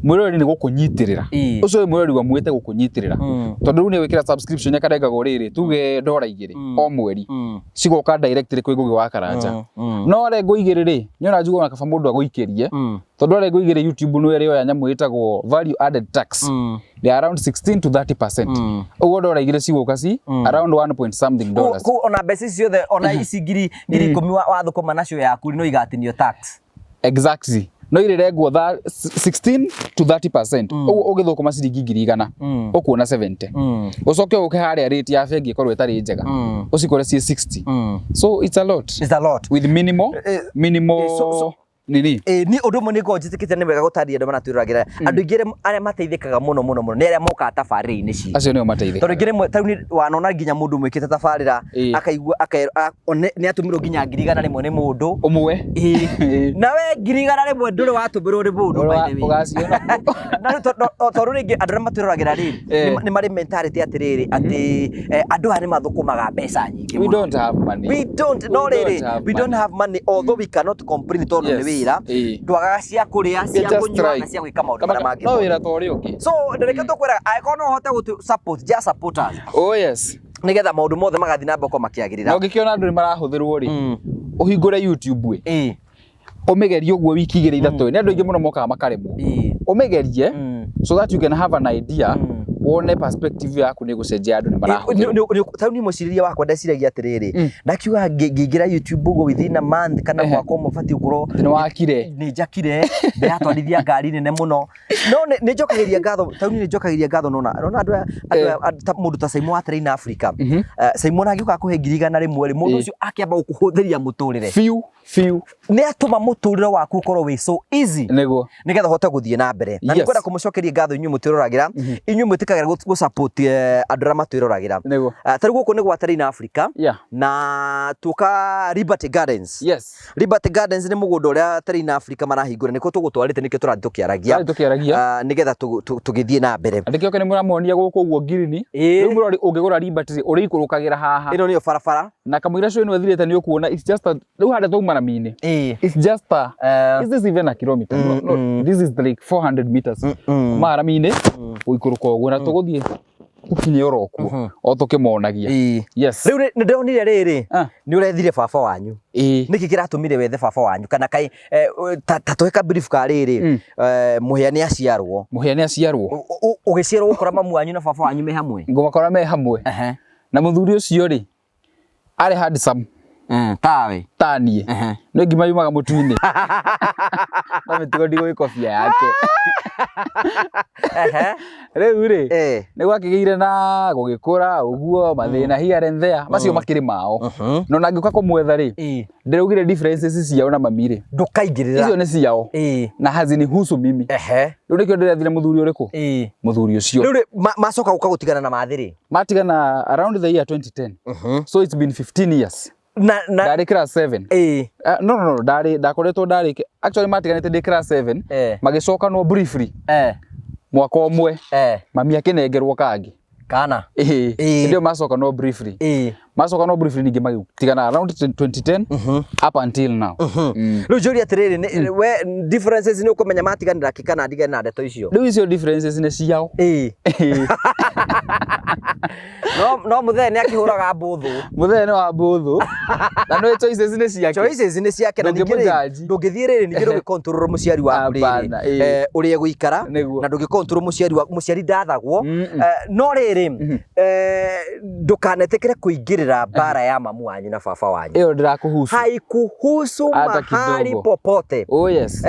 mwĩroreri nĩ gũkũnyitĩrĩra. Ũcio wĩ mwĩroreri wamwĩte gũkũnyitĩrĩra. Tondũ rĩu nĩ gwĩkĩra subscription yakarengagwo rĩrĩ, tuge ndora igĩrĩ o mweri. Cigoka directly kwĩ Ngũgĩ wa Karanja. No arengwo igĩrĩ rĩ, nĩ ona njiguaga ona kaba mũndũ agũikĩrie. Tondũ arengwo igĩrĩ YouTube nĩ ĩrĩoya nyamũ ĩtagwo value added tax. They are around 16 to 30%. Ũguo ndora igĩrĩ cigũka ci around 1 point something dollars. Kũu ona mbeca ici ciothe, ona ici 10,000 wathũkũma nacio yaku no igatinio tax. Exactly. No irĩrengwo 16 to 30%. Ũguo ũgĩthũkũma ciringi 100,000, ũkuona 70. Ũcoke ũke harĩa rate ya bengi ĩkorwo ĩtarĩ njega, ũcikore ciĩ 60. So it's a lot. It's a lot. With minimal, minimal nini. Ni ũndũ ũmwe nĩngoragwo njĩtĩkĩtie nĩ wega gũtarĩria andũ maratwĩroragĩra. Andũ aingĩ arĩa mateithĩkaga mũno mũno mũno nĩ arĩa mokaga tabarĩra-inĩ citũ. Acio nĩo mateithĩkaga. Tondũ ingĩ rĩmwe tarĩu niĩ wanona nginya mũndũ mwĩkĩte tabarĩra, akaigua, nĩ atũmĩrwo nginya 100,000 nĩ mũndũ. Ũmwe. Na we 100,000 ndũrĩ watũmĩrwo nĩ mũndũ, by the way. Ũgaciona. Na rĩu tondũ rĩngĩ andũ arĩa matwĩroragĩra rĩ, nĩ marĩ mentality atĩrĩrĩ, atĩ andũ aya nĩ mathũkũmaga mbeca nyingĩ We mũno. don't have money. We don't, no We don't rĩrĩ, have we don't money. have money, although we cannot complain tondũ nĩ wĩra. Ndwagaga cia kũrĩa, We cia just kũnyua na try. cia gwĩka maũndũ Kama marĩa mangĩ no mothe. wĩra ta ũrĩa ũngĩ. So, reke tũkwĩraga, angĩkorwo no ũhote gũtũ support, just support us. Oh yes. Nĩgetha maũndũ mothe magathiĩ na mbere gũkorwo makĩagĩrĩra. Na ũngĩkĩona andũ nĩ marahũthĩrwo rĩ, ũhingũre YouTube ĩ. Ũmĩgerie ũguo wiki igĩrĩ ithatũ. Nĩ andũ aingĩ mũno mokaga makaremwo. Ũmĩgerie so that you can have an idea, wone perspective yaku nĩ gũcenjia andũ nĩ marahũthĩrwo. Tarĩu niĩ mũcirĩrie wakwa ndeciragia atĩrĩrĩ, ndakiuga ngĩingĩra YouTube ũguo within a month kana mwaka ũmwe batiĩ gũkorwo Nĩ wakire. Nĩ njakire, ndĩratwarithia ngari nene mũno. No nĩ njokagĩria ngatho, tarĩu niĩ nĩ njokagĩria ngatho nona. Nona andũ aya, andũ aya, ta mũndũ ta Simon wa Train Africa. Simon angĩũka akũhe 100,000 rĩ, mũndũ ũcio akĩamba gũkũhũthĩria mũtũrĩre. Biũ, biũ. Nĩ atũma mũtũrĩre waku ũkorwo wĩ so easy. Nĩguo. Nĩgetha ũhote gũthiĩ na mbere. Na nĩngwenda kũmũcokeria ngatho inyuĩ mũtwĩroragĩra. Inyuĩ mwĩtĩkagĩra gũ support andũ arĩa matwĩroragĩra. Nĩguo. Tarĩu gũkũ nĩ gwa Train Africa. Na tuoka Liberty Gardens. Liberty Gardens nĩ mũgũnda ũrĩa Train Africa marahingũra, nĩkuo tũgũtwarĩte, nĩkĩo tũrathiĩ tũkĩaragia. Tũrathiĩ tũkĩaragia. Nĩgetha tũgĩthiĩ na mbere. Na nĩkĩo nĩ mũramonia gũkũ ũguo ngirini. Rĩu mũrori ũngĩgũra Liberty rĩ, ũrĩikũrũkagĩra haha. Ĩno nĩyo barabara. Na kamũira cio ĩno ĩthirĩte nĩ ũkuona it's just a, rĩu harĩa twauma rami-inĩ. It's just a, is this even a kilometer? No, no, this is like 400 meters. Kuma rami-inĩ, gũikũrũka ũguo na tũgũthiĩ tũkinye oro kuo, o tũkĩmonagia. Yes. Rĩu nĩ ndĩronire rĩrĩ, nĩ ũrethire baba wanyu. Nĩkĩ kĩratũmire wethe baba wanyu? Kana kaĩ, ta tũhe ka brief ka rĩrĩ, Mũhĩa nĩ aciarwo. Mũhĩa nĩ aciarwo. Ũgĩciarwo ũgũkora mamu wanyu na baba wanyu me hamwe? Ngũmakora me hamwe. Na mũthuri ũcio rĩ, arĩ handsome. Tawe. Ta niĩ. No ngima yumaga mũtu-inĩ. No mĩtugo ndigũgĩkobia yake. Rĩu rĩ, Eh. nĩ gwakĩgĩire na gũgĩkũra ũguo mathĩna here and there macio makĩrĩ mao. No na ngĩũka kũmwetha rĩ, ndĩraugire differences ciao na mami rĩ, Ndũkaingĩrĩra. icio nĩ ciao Ĩĩ. na hazinihusu mimi. Ehe. Rĩu nĩkĩo ndĩrethire mũthuri ũrĩkũ? Ĩĩ. Mũthuri ũcio. Rĩu rĩ, macoka gũka gũtigana na mathĩ rĩ. Matigana around the year 2010. So it's been 15 years. Na Ndarĩ class 7. Ĩĩ. No no no, ndarĩ ndakoretwo ndarĩ actually matiganĩte ndĩ class 7. Magĩcokanwo briefly mwaka ũmwe. Mami akĩnengerwo kangĩ. Kana. Ĩĩ. Ĩĩ. Hĩndĩ ĩyo macokanwo briefly. Ĩĩ. Macokanwo briefly ningĩ magĩtigana around 2010 up until now. Rĩu njũria atĩrĩrĩ, we differences nĩ ũkũmenya matiganĩra kĩ kana ndigane na ndeto icio. Rĩu icio differences nĩ ciao. Ĩĩ. Ĩĩ. No mũthee nĩ akĩhũraga mbũthũ. Mũthee nĩ wa mbũthũ. Na nĩ choices nĩ ciake. Choices nĩ ciake na ningĩ rĩ, Ndũngĩmũjudge. ndũngĩthiĩ rĩrĩ ningĩ ndũngĩ control mũciari waku rĩrĩ Hapana, ĩĩ. Ũrĩa egũikara Nĩguo. na ndũngĩ control mũciari waku, mũciari ndathagwo. Mm-mm. No rĩrĩ, ndũkanetĩkĩre kũingĩrĩra mbara ya mamu wanyu na baba wanyu. Ĩyo ndĩrakũhusu. Haikuhusu Hata mahali kidogo. popote. Oh yes.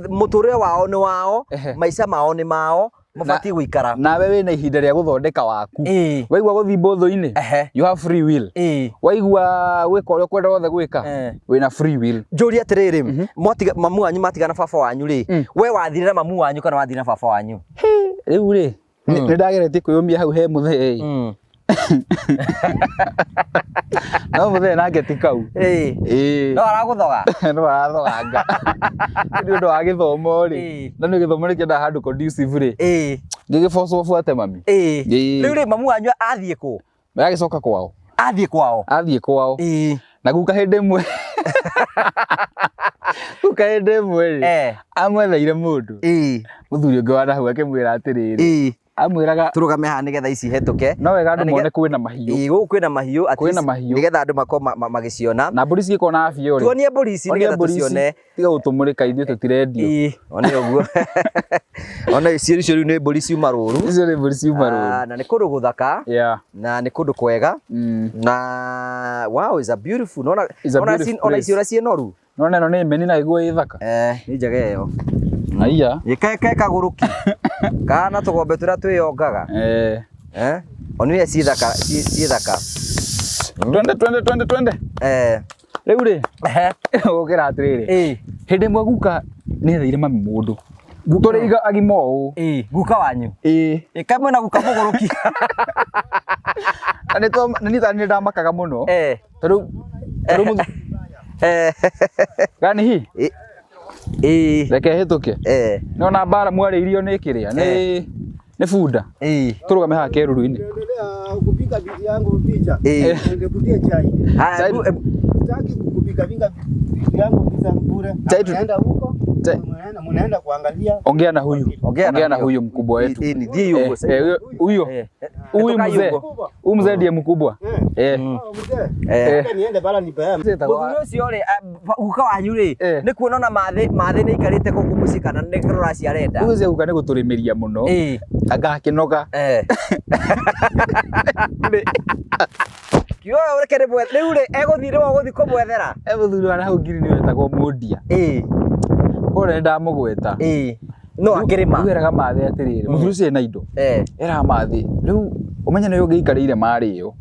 Mũtũrĩre wao nĩ wao, Ehe. maica mao nĩ mao, mabatiĩ gũikara. Nawe wĩna ihinda rĩa gũthondeka waku. Ĩĩ. Waigua gũthiĩ mbũthũ-inĩ, Ehe. you have free will. Ĩĩ. Waigua gwĩka ũrĩa ũkwenda wothe gwĩka, Eh. wĩna free will. Njũrie atĩrĩrĩ, mwatiga mamu wanyu matigana baba wanyu rĩ, we wathire na mamu wanyu kana wathire na baba wanyu? Rĩu rĩ, nĩ ndageretie kwĩyũmia hau he mũthee ĩ. No mũthee nake ti kau. Ĩĩ. Ĩĩ. No aragũthoga? No arathoganga. Nĩ ũndũ wa gĩthomo rĩ, Ĩĩ. na nĩ gĩthomo nĩ kĩendaga handũ conducive rĩ, Ĩĩ. ngĩgĩbocwo buate mami. Ĩĩ. Ĩĩ. Rĩu rĩ, mamu wanyu athiĩ kũ? Agĩcoka kwao. Athiĩ kwao? Athiĩ kwao. Ĩĩ. Na guka hĩndĩ ĩmwe guka hĩndĩ ĩmwe rĩ, amwetheire mũndũ. Ĩĩ. Mũthuri ũngĩ wa nahau akĩmwĩra atĩrĩrĩ, Ĩĩ. amwĩraga Tũrũgame haha nĩgetha ici ihetũke. no wega andũ Na mone kwĩna mahiũ. Ĩĩ, gũkũ kwĩna mahiũ at Kwĩna least mahiũ. nĩgetha andũ makorwo magĩciona. Na mbũri cigĩkorwo na afya rĩ. Tuonie mbũri ici Onia nĩgetha mbũri ici, tũcione. tiga gũtũmũrĩka ithuĩ tũtirendio. Ĩĩ, one ũguo. One icio icio rĩu nĩ mbũri ciuma rũru. Icio nĩ mbũri ciuma rũru. Na nĩ kũndũ gũthaka. Yeah. Na nĩ kũndũ kwega. Na wow, is a beautiful. Nona It's a ona beautiful ona place. icio ũrĩa ciĩ noru. Nona ĩno nĩ meni na ĩguo ĩ thaka. Nĩ njega ĩyo. Aya. Ĩ ke kagũrũki. Kana tũgombe tũrĩa twĩyongaga. Onire ciĩ thaka, ciĩ thaka. Twende twende twende twende. Rĩu rĩ, gũkĩra atĩrĩrĩ. Ĩĩ. Hĩndĩ ĩmwe guka nĩ etheire mami mũndũ. Tũrĩ iga agima ũũ. Ĩĩ, guka wanyu. Ĩĩ. Ĩ kamwe na guka mũgũrũki. Na nĩ na niĩ ta nĩ ndamakaga mũno. Tondũ gani hi? Ĩĩ. Reke hĩtũke. Nĩ ona mbara mwarĩirio nĩ kĩrĩa, nĩ bunda. Ĩĩ. Tũrũgame haha kĩruru-inĩ. Endelea kupika bibi yangu picha. Ĩĩ. Ningebutie chai. Haya, Chai- Sitaki kupika pinga bibi yangu picha bure. Chai tu- Munaenda huko. Chai- Munaenda kuangalia. Ongea na huyu. Ongea na Ongea na huyu. huyu mkubwa wetu. Ĩĩ, ni thiĩ ũguo sasa. Huyo. Huyu Toka mzee. ũguo. Huyu mzee ndiye mkubwa. Oh, mzee. Eh. Acha niende bara nipeane. Mũthuri ũcio rĩ, guka wanyu rĩ, nĩ kuona ona mathĩ nĩ aikarĩte gũkũ mũciĩ kana nĩ kũrora arenda. Rĩu ũcio guka nĩ gũtũrĩmĩria mũno. Ĩĩ. Agakĩnoga. Kiugo reke rĩmwe rĩu rĩ, egũthiĩ nĩwe ũgũthiĩ kũmwethera. Mũthuri wa nahau ngiri nĩ wetagwo Mũndia. Ĩĩ. Pole nĩ ndamũgweta. Ĩĩ. No akĩrĩma. Rĩu eraga mathĩ atĩrĩrĩ, mũthuri ũcio ena indo. Eraga mathĩ, rĩu ũmenye nĩwe ũngĩikarĩire marĩ ĩyo.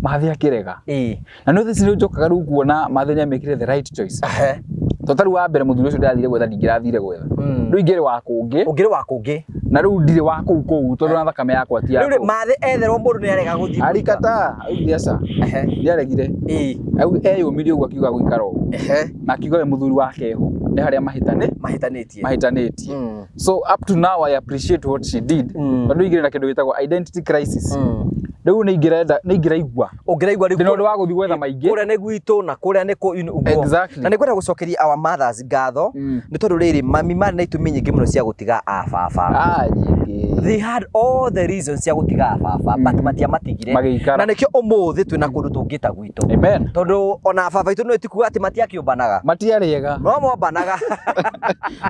Mathĩ akĩrega. Ĩĩ. Na nĩ thĩci nĩ njokaga rĩu kuona mathĩ nĩ amĩkire the right choice. To ta rĩu wa mbere mũthuri ũcio ndĩrathire gwetha ndingĩrathire gwetha. Rĩu ingĩrĩ wa kũngĩ. Ũngĩrĩ wa kũngĩ. Na rĩu ndirĩ wa kũu kũu tondũ na thakame yakwa ti ya Rĩu rĩ, kũu. mathĩ etherwo mũndũ nĩ arega gũthiĩ. Arikataa, augire aca. Nĩ aregire. Ĩĩ. Eyũmirie ũguo akiuga gũikara ũguo. Na akiuga we mũthuri wake eho nĩ harĩa Mahĩtanĩtie. mahĩtanĩtie. So up to now I appreciate what she did. Tondũ ingĩrĩ na kĩndũ gĩtagwo identity crisis. Rĩu nĩ ingĩrenda nĩ ingĩraigua. Ũngĩraigua rĩu Ndĩna ũndũ wa gũthiĩ gwetha maingĩ. Kũrĩa nĩ gwitũ na kũrĩa nĩ kũ ũguo. Exactly. Na nĩ ngwenda gũcokeria our mothers ngatho nĩ tondũ rĩrĩ mami marĩ na itũmi nyingĩ mũno cia gũtiga a baba. Ah, nyingĩ. They had all the reasons cia gũtiga a baba but matiamatigire. Magĩikara. Na nĩkĩo ũmũthĩ twĩna kũndũ tũngĩta gwitũ. Amen. Tondũ ona baba aitũ no tikuga atĩ matiakĩũmbanaga. Matiarĩ ega. No mombanaga.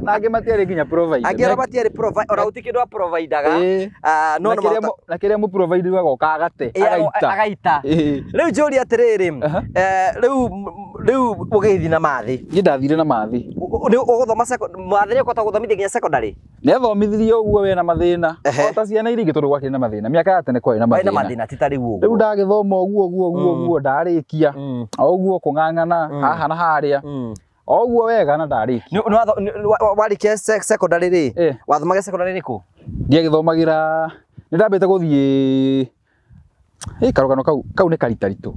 Na angĩ matiarĩ nginya provider. Angĩ ona matiarĩ provider, ona gũtirĩ kĩndũ aprovidaga. Ĩĩ. Ah, no Na kĩrĩa na kĩrĩa mũ provide agoka agate agaita. Agaita. Ĩĩ. Rĩu njũrie atĩrĩrĩ, rĩu rĩu ũgĩthiĩ na mathĩ. Niĩ ndathire na mathĩ. Nĩ ũgũthoma mathĩ nĩ ũkũhota gũthomithia nginya secondary? Nĩ athomithirie ũguo wena mathĩna. Ehe. O ta ciana iria ingĩ tondũ gwakĩrĩ na mathĩna mĩaka ya tene kwarĩ na Warĩ na mathĩna mathĩna ti ta rĩu rĩu ũguo. ndagĩthoma ũguo ũguo ũguo Mm. ũguo ndarĩkia Mm. o ũguo kũng'ang'ana Mm. haha na harĩa Mm. o ũguo wega na ndarĩkia Nĩ warĩkia secondary rĩ, Eh. wathomaga secondary rĩkũ? Ndiagĩthomagĩra, nĩ ndambĩte gũthiĩ ĩ karũgano kau kau nĩ karitaritũ.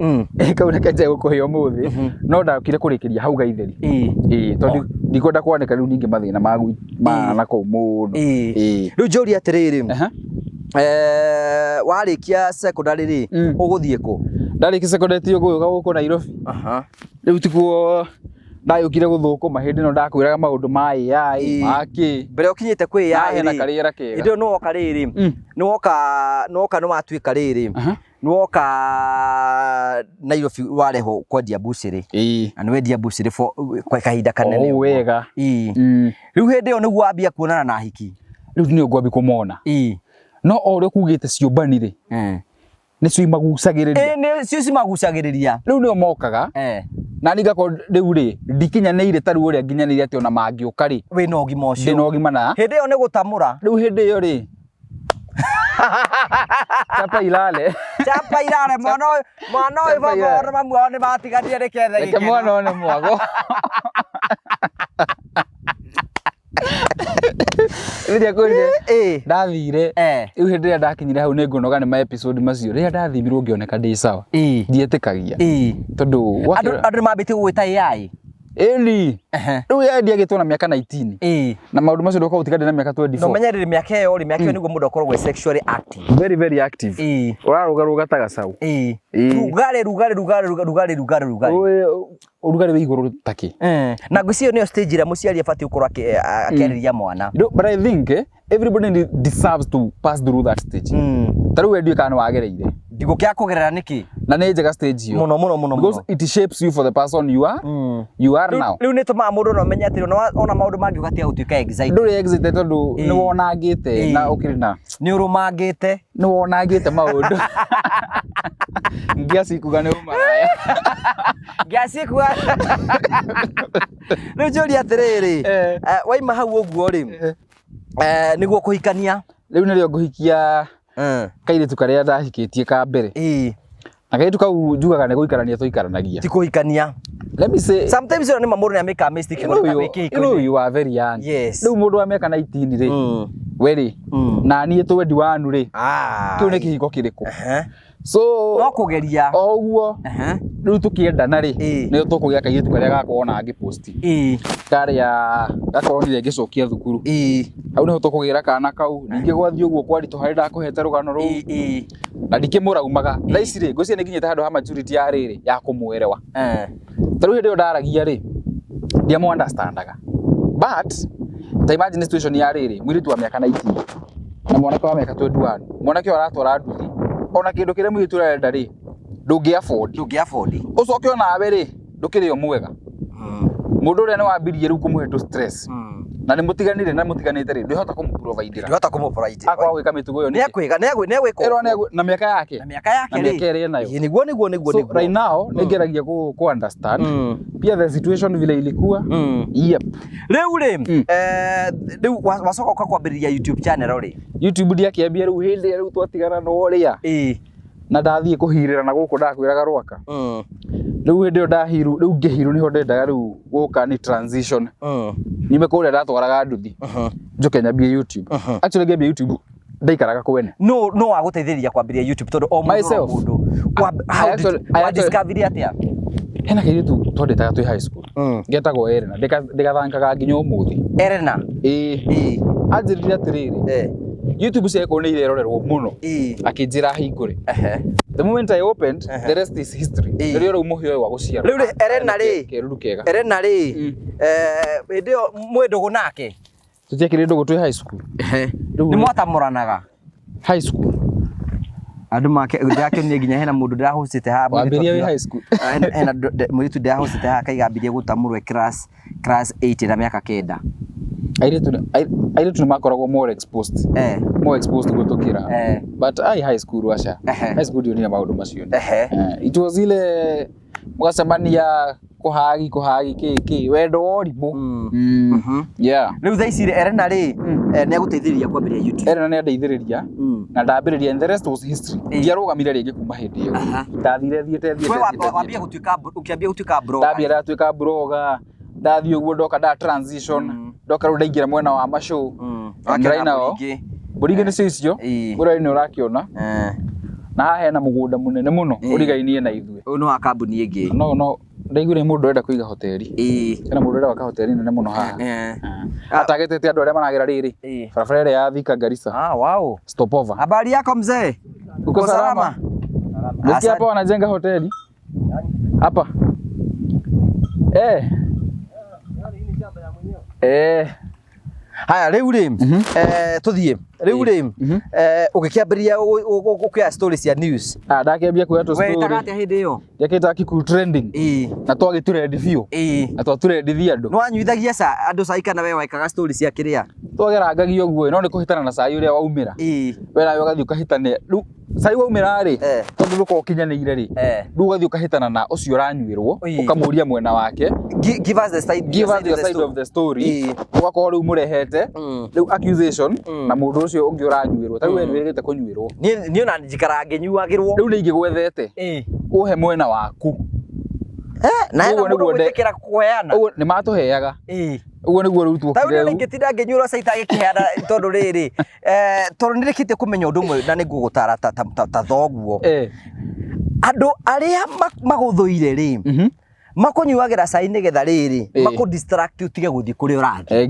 Kau nĩ kenje gũkũhe ũmũthĩ. No ndakire kũrĩkĩria hau gaitheri. Ĩ tondũ ndikwenda kwanĩka rĩu ningĩ mathĩna ma ma na kũu mũno. Ĩ. Rĩu njũrie atĩrĩrĩ, Aha. Warĩkia secondary rĩ, ũgũthiĩ kũ? Ndarĩkia secondary ti ũgũka gũkũ Nairobi. Rĩu tikuo ndagĩũkire gũthũkũma hĩndĩ ĩno ndakwĩraga maũndũ ma AI ma kĩ. Mbere ũkinyĩte kwĩ AI Hena rĩ, karĩera kega. Hĩndĩ ĩyo nĩwoka rĩrĩ, nĩwoka nĩwatuĩka rĩrĩ, nĩwoka Nairobi warehwo kwendia mbucĩrĩ. Na nĩwendia mbucĩrĩ for kwa kahinda kanene. O wega. Ĩĩ. Rĩu hĩndĩ ĩyo nĩguo wambia kuonana na hiki. Rĩu nĩyo ngwambia kũmona. No o ũrĩa ũkugĩte ciũmbani rĩ, nĩcio imagucagĩrĩria. Ĩĩ nĩcio cimagucagĩrĩria. Rĩu nĩo mokaga. Na niĩ ngakorwo rĩu rĩ, ndikinyanĩire ta rĩu ũrĩa nginyanĩire atĩ ona mangĩũka rĩ, wĩna ũgima ũcio. Ndĩna ũgima na hĩndĩ ĩyo nĩ gũtamũra. Rĩu hĩndĩ ĩyo rĩ, chapa ilale. Chapa ilale mwana ũyũ, mwana ũyũ Chapa baba ilale. ona mamu wao nĩ matiganire reke ethe Reke gĩkeno. mwana one mwago. Rĩrĩa kwĩrire ndathire rĩu hĩndĩ ĩrĩa ndakinyire hau nĩ ngũnoga nĩ ma episode macio, rĩrĩa ndathimirwo ngĩoneka ndĩ sawa, ndietĩkagia tondũ Andũ andũ nĩ mambĩtie gũgwĩta AI. Ĩni rĩu yendia agĩtwo na mĩaka 19 na maũndũ macio ndũka gũtiga ndĩ na mĩaka Na 24. ũmenye rĩrĩ mĩaka ĩyo rĩ, mĩaka ĩyo nĩguo mũndũ akoragwo e sexually active. Very very active. Ũrarũgarũga ta gacaũ. Rugarĩ rugarĩ rugarĩ rugarĩ rugarĩ rugarĩ. Ũrugarĩ wĩ igũrũ takĩ. Na ngwĩciria nĩyo stage ĩrĩa mũciari abatiĩ gũkorwo akĩarĩria mwana. You know, but I think everybody deserves to pass through that stage. Ta rĩu we ndiũĩ kana nĩ wagereire. Ndigũkĩaga kũgerera nĩkĩ? Na nĩ njega stage ĩyo. Mũno mũno mũno Because mũno. it shapes you for the person you are. You are now. Rĩu nĩ tũmaga mũndũ na ũmenye atĩ ona maũndũ mangĩ ũgatiga gũtuĩka excited. Ndũrĩ excited tondũ nĩ wonangĩte na ũkĩrĩ na Nĩ ũrũmangĩte. Nĩ wonangĩte maũndũ. Ngia cikuga nĩ ũmaraya. Ngia cikuga. Rĩu njũrie atĩrĩrĩ, waima hau ũguo rĩ, nĩguo kũhikania? Rĩu nĩrĩo ngũhikia kairĩtu karĩa ndahikĩtie ka mbere. Na kairĩtu kau njugaga nĩ gũikarania tũikaranagia. Ti kũhikania. Let me say, Sometimes ona nĩma mũndũ nĩamĩkaga mistake you know kũreka you, wĩ you know kĩhiko-inĩ. you are very young. Yes. Rĩu mũndũ wa mĩaka 19 rĩ, we rĩ, na niĩ 21 rĩ, kĩu nĩ kĩhiko kĩrĩkũ? So No kũgeria. O ũguo rĩu tũkĩendana rĩ, nĩ tũkũgĩa kairĩtu karĩa gakwa ona ngĩposti. Karĩa gakoronire ngĩcokia thukuru. Hau nĩho tũkũgĩra kana kau. Ningĩ gwathiĩ ũguo kwaritũha nĩ ndakũhete rũgano rũu. Na ndikĩmũraumaga. Thaa ici rĩ, ngwĩciria nĩ nginyĩte handũ ha maturity ya rĩrĩ, ya kũmũerewa. Ta rĩu hĩndĩ ĩyo ndaragia rĩ, ndiamũ understandaga. But, ta imagine situation ya rĩrĩ, mũirĩtu wa mĩaka 19 na mwanake wa mĩaka 21. Mwanake ũyũ aratwara nduthi. Ona kĩndũ kĩrĩa mũirĩtu arenda rĩ, ndũngĩ afford. Ndũngĩ afford. Ũcoke onawe rĩ, ndũkĩrĩ o mwega. Mũndũ ũrĩa nĩ wambirie rĩu kũmũhe tũ stress. Na nĩ mũtiganire na mũtiganĩte rĩ, ndwĩhota kũmũ-providera. Ndũhota kũmũ-provide. Akwaga gwĩka mĩtugo ĩyo nĩkĩ? Nĩekwĩka, nĩegwĩka Ĩrwo ũguo. na mĩaka yake. Na mĩaka yake Na rĩ. mĩaka ĩrĩa enayo. Ĩĩ, nĩguo nĩguo nĩguo So nĩguo. right now nĩ ngeragia ku understand pia the situation vile ilikuwa. Yep. Rĩu rĩ, rĩu wacoka ũka kwambĩrĩria YouTube channel rĩ? YouTube ndiakĩambia rĩu hĩndĩ ĩrĩa rĩu twatigana na ũrĩa. Na ndathiĩ kũhirĩra na gũkũ ndakwĩraga Rwaka. Rĩu hĩndĩ ĩyo ndahiru, rĩu ngĩhiru nĩho ndendaga rĩu gũka ni transition. Nyume kũrĩa ndatwaraga nduthi. Njoke nyambie YouTube. Actually ngĩambia YouTube ndaikaraga kwene. No no wagũteithĩrĩria kwambĩrĩria YouTube tondũ o mũndũ o Myself. mũndũ. How did I wa actually- discover atĩa? Hena kairĩtu twandĩtaga twĩ high school. Getagwo Elena. Ndĩgathankaga nginya ũmũthĩ. Elena. Ĩĩ. Anjĩrire atĩrĩrĩ. YouTube ciakorwo nĩ irerorerwo mũno. Akĩnjĩra hingũre. The moment I opened, the rest is history. Rĩrĩa rĩu mũhĩa ũyũ wa gũciarwo. Rĩu rĩ, Elena rĩ. Keruru kega. Elena rĩ, hĩndĩ ĩyo mwĩ ndũgũ nake? Tũtiakĩrĩ ndũgũ twĩ high school. Rĩu Nĩ mwatamũranaga? High school. Andũ make ndĩrakĩonire nginya hena mũndũ ndĩrahostĩte haha mũirĩtu Wambĩrĩria wĩ akiuga- high school. Hena mũirĩtu ndĩrahostĩte haha akaiga ambirie gũtamũrwo e class 8 na mĩaka 9. Airĩtu nĩ makoragwo more exposed. More exposed gũtũkĩra. But I high school aca. High school ndionire maũndũ macio. It was ile mũgacemania Kũhagi kũhagi kĩ kĩ wendo wa ũrimũ. Yeah. Rĩu thaa ici rĩ, Elena rĩ, nĩ agũteithĩrĩria kwambĩrĩria YouTube. Elena nĩ andeithĩrĩria na ndambĩrĩria, and the rest was history. Ndiarũgamire rĩngĩ kuma hĩndĩ ĩyo. Ndathire thiĩte thiĩte We thiĩte, thiĩte. Wambia gũtuĩka ũkĩambia gũtuĩka blogger. Ndambia ndatuĩka blogger, ndathiĩ ũguo ndoka nda transition, ndoka rĩu ndaingĩra mwena wa macũ. And Wakĩona right now, mbũri ingĩ. Mbũri ingĩ nĩcio icio. Mbũri nĩ ũrakĩona. Na haha hena mũgũnda mũnene mũno ũrigainie na ithuĩ. Ũyũ nĩ wa kambuni ĩngĩ. No no ndaiguire mũndũ ũrenda kũiga hoteli. Hena mũndũ ũrenda gwaka hoteli nene mũno haha. Atagetete andũ arĩa maragera rĩrĩ. Barabara ĩrĩa ya Thika Garissa. Ah, wow. Stopover. Habari yako mzee? Uko salama? Nasikia hapa wanajenga hoteli. Hapa. Haya rĩu rĩ, tũthiĩ rĩu rĩ, ũgĩkĩambĩrĩria gũkĩoya story cia news. Ah, ndakĩambia kuoya tũ Wetaga story. atĩa hĩndĩ ĩyo? Ndakĩtaga Kikuyu trending. Na twagĩturendi biũ. Na twaturendithi andũ. Nĩ wanyuithagia andũ cai kana we wekaga story cia kĩrĩa? Twagerangagia ũguo no nĩ kũhĩtana na cai ũrĩa waumĩra. We nawe ũgathiĩ ũkahĩtania. Rĩu cai waumĩra rĩ, tondũ ndũkoragwo ũkinyanĩire rĩ, rĩu ũgathiĩ ũkahĩtana na ũcio ũranyuĩrwo, ũkamũria mwena wake. Give us the side, Give us your side of the story. Ũgakorwo rĩu mũrehete rĩu accusation na mũndũ ũcio ũngĩ ũranyuĩrwo. Ta rĩu we nĩwĩrĩgĩte kũnyuĩrwo. Niĩ ona njikaraga ngĩnyuagĩrwo. Rĩu nĩ ingĩgwethete ũhe mwena waku. Na hena Ũguo mũndũ nĩguo gwĩtĩkĩra kũheana. Ũguo nĩ matũheaga. Ũguo nĩguo rĩu Ta tuokire rĩu rĩu. ingĩtinda ngĩnyuĩrwo cai itagĩkĩheana tondũ rĩrĩ, tondũ nĩrĩkĩtie kũmenya ũndũ ũmwe na nĩngũgũtara ta thoguo. Andũ arĩa magũthũire rĩ, makũnyuagĩra cai nĩgetha rĩrĩ, makũ distract ũtige gũthiĩ kũrĩa ũrathiĩ.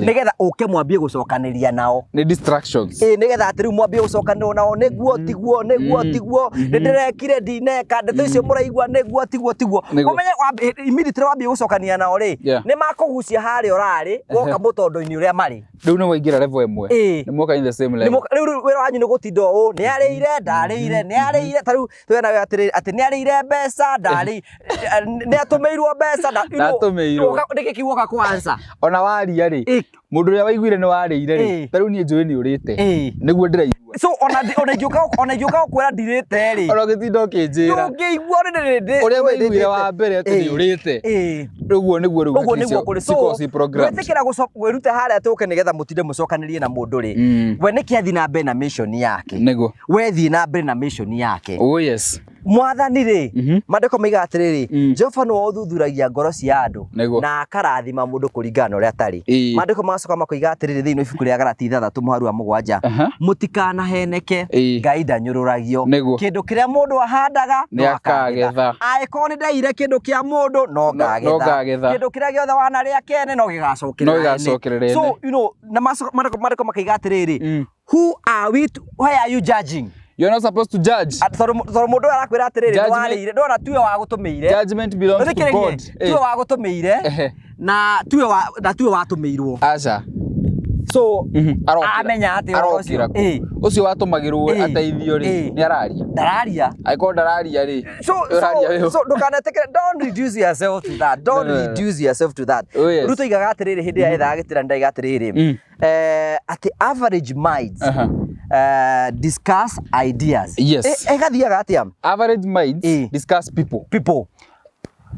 Nĩgetha ũke mwambie gũcokanĩria nao. Nĩ distractions. Nĩgetha atĩ rĩu mwambie gũcokanĩrwo nao, nĩguo tiguo, nĩguo tiguo, nĩndĩrekire ndineka, ndeto icio mũraigua nĩguo tiguo tiguo. Ũmenye immediately wambie gũcokania nao rĩ, nĩ makũgucia harĩa ũrarĩ, woka mũtondo-inĩ ũrĩa marĩ. Rĩu nĩ waingĩra level ĩmwe. Nĩ mwoka in the same level. Rĩu wĩra wanyu nĩ gũtinda ũũ, nĩ arĩire, ndarĩire, nĩ arĩire, ta rĩu twĩna we atĩrĩrĩ, atĩ nĩ arĩire mbeca, ndarĩire, nĩ atũmĩirwo mbeca, Ndatũmĩirwo. Nĩkĩ kĩu woka kũ answer? Ona waria rĩ, mũndũ ũrĩa waiguire nĩ warĩire rĩ, ta rĩu niĩ njũĩ nĩ ũrĩte. Nĩguo ndĩraigua. So ona ingĩũka gũkwĩra ndirĩte rĩ, Ona ũgĩtinda ũkĩnjĩra. Ndũngĩigua Ũrĩa waiguire wa mbere atĩ nĩ ũrĩte. Ũguo nĩguo rĩu Ũguo nĩguo kũrĩ. So, cikoragwo ci programmed. gwĩtĩkĩra kwĩruta harĩa tũke nĩgetha mũtinde mũcokanĩrie na mũndũ rĩ, we nĩkĩ athiĩ na mbere na mission yake? Nĩguo. We thiĩ na mbere na mission yake. Oh yes. Mwathani rĩ, maandĩko maigaga atĩrĩrĩ, Jehova nĩwe ũthuthuragia ngoro cia andũ na akarathima mũndũ kũringana na ũrĩa atarĩ. Maandĩko magacoka makoiga atĩrĩrĩ thĩinĩ wa ibuku rĩa Galati 6 mũhari wa 7, mũtikanaheneke, Ngai ndanyũrũragio. Kĩndũ kĩrĩa mũndũ ahandaga no akagetha. Angĩkorwo nĩ ndaiyire kĩndũ kĩa mũndũ no ngagetha. Kĩndũ kĩrĩa gĩothe wanarĩa kene no gĩgacokerera ene. So you know, na maandĩko makaiga atĩrĩrĩ, who are we to, why are you judging? You're not supposed to judge. Tondũ mũndũ ũyũ arakwĩra atĩrĩrĩ, nĩ warĩire, ndona tiwe wagũtũmĩire. Judgment belongs to God. Tiwe wagũtũmĩire na tiwe wa na tiwe watũmĩirwo. Aca. So amenya atĩ arokĩra kũ? Ũcio watũmagĩrwo ateithio rĩ, nĩ araria? Ndararia. Angĩkorwo ndararia rĩ, So so ndũkanetĩkĩre, don't reduce yourself to that. Don't reduce yourself to that. Ruto aigaga atĩrĩrĩ hĩndĩ ĩrĩa ethaga gĩtĩra ndaiga atĩrĩrĩ, atĩ average minds discuss ideas. Ĩgathiaga atĩa? Average minds discuss people. People.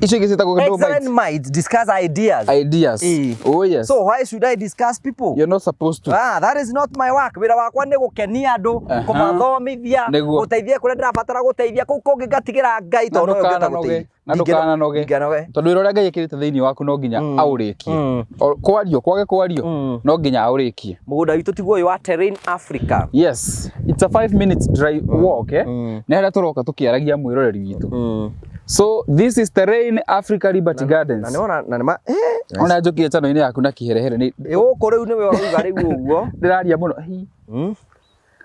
Icio ingĩ ciĩtagwo Excellent minds discuss ideas. Ideas. Oh yes. So why should I discuss people? You're not supposed to. Ah, that is not my work. Wĩra wakwa nĩ gũkenia andũ, kũmathomithia, gũteithia kũrĩa ndĩrabatara gũteithia, kũu kũngĩ ngatigĩra Ngai tondũ nowe ũngĩhota gũteithia. Na ndũkananoge. Tondũ wĩra ũrĩa Ngai ekĩrĩte thĩinĩ waku no nginya aũrĩkie. Kwario, kwage kwario, no nginya aũrĩkie. Mũgũnda witũ tiguo ũyũ wa Terrain Africa. Yes, it's a 5 minutes drive walk, eh? Nĩ harĩa tũroka tũkĩaragia mwĩroreri witũ. So this is Terrain Africa Liberty Gardens. Na nĩ ma Ona njũkire channel-inĩ yaku na kĩherehere nĩ gũkũ rĩu nĩwe ũrauga rĩu ũguo. Ndĩraria mũno.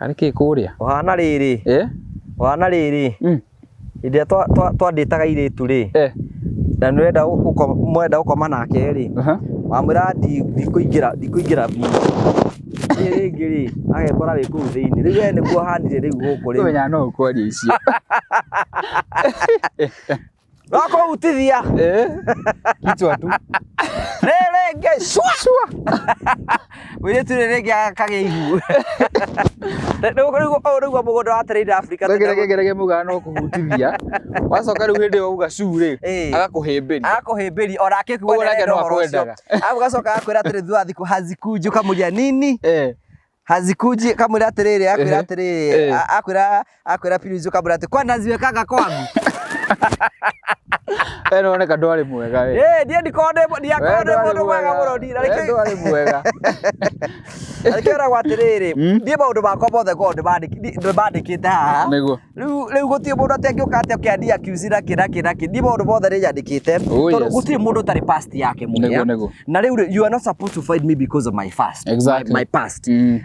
Karĩ kĩ kũrĩa? Ũhana rĩrĩ. Ũhana rĩrĩ. Hĩndĩ ĩrĩa twandĩtaga airĩtu rĩ, na nĩũrenda mwenda gũkoma nake rĩ, wamwĩra ndikũingĩra biũ. Rĩngĩ rĩ, agekora wĩ kũu thĩinĩ. Rĩu we nĩguo ũhanire rĩu gũkũ rĩu. Ũmenyaga no ũkwaria icio. No kũhutithia. Eh, kichwa tu. Rĩrĩ rĩngĩ cua. Cua. Mũirĩtu rĩrĩ rĩngĩ akagĩa ihu. Rĩu rĩu ũyũ nĩguo mũgũnda wa Trade Africa. Reke reke reke mugaga no kũhutithia. Wacoka rĩu hĩndĩ ĩyo uga cu rĩ, Ĩĩ. agakũhĩmbĩria. Agakũhĩmbĩria onake kuga Ũguo nake nĩarenda no ũhoro ũcio. akwendaga. Arabu gacoka agakwĩra atĩrĩ thutha wa thikũ hazikuji ũkamũria nini Eh. hazikuji kamwĩra atĩrĩrĩ akwĩra Ehe. atĩrĩrĩ Eh. akwĩra akwĩra Pius ũkamwĩra atĩ kwani naziwekaga kwangu. We nĩwoneka ndwarĩ mwega we. Ĩĩ niĩ ndikoragwo ndĩ ndiakoragwo We ndĩ ndwarĩ mũndũ mwega mũno We niĩ na nĩkĩo ndwarĩ mwega. na nĩkĩo ĩragwo atĩrĩrĩ Mm. niĩ maũndũ makwa mothe ngoragwo ndĩmandĩkĩte haha Nĩguo. rĩu rĩu gũtirĩ mũndũ atĩ angĩũka atĩ oke ani accuse na kĩ na kĩ na kĩ niĩ maũndũ mothe nĩ nyandĩkĩte Oh, tondũ yes. gũtirĩ mũndũ ũtarĩ past yake Nĩguo, mũhĩa nĩguo. na rĩu rĩ, you are not supposed to fight me because of my past Exactly. my past Mm.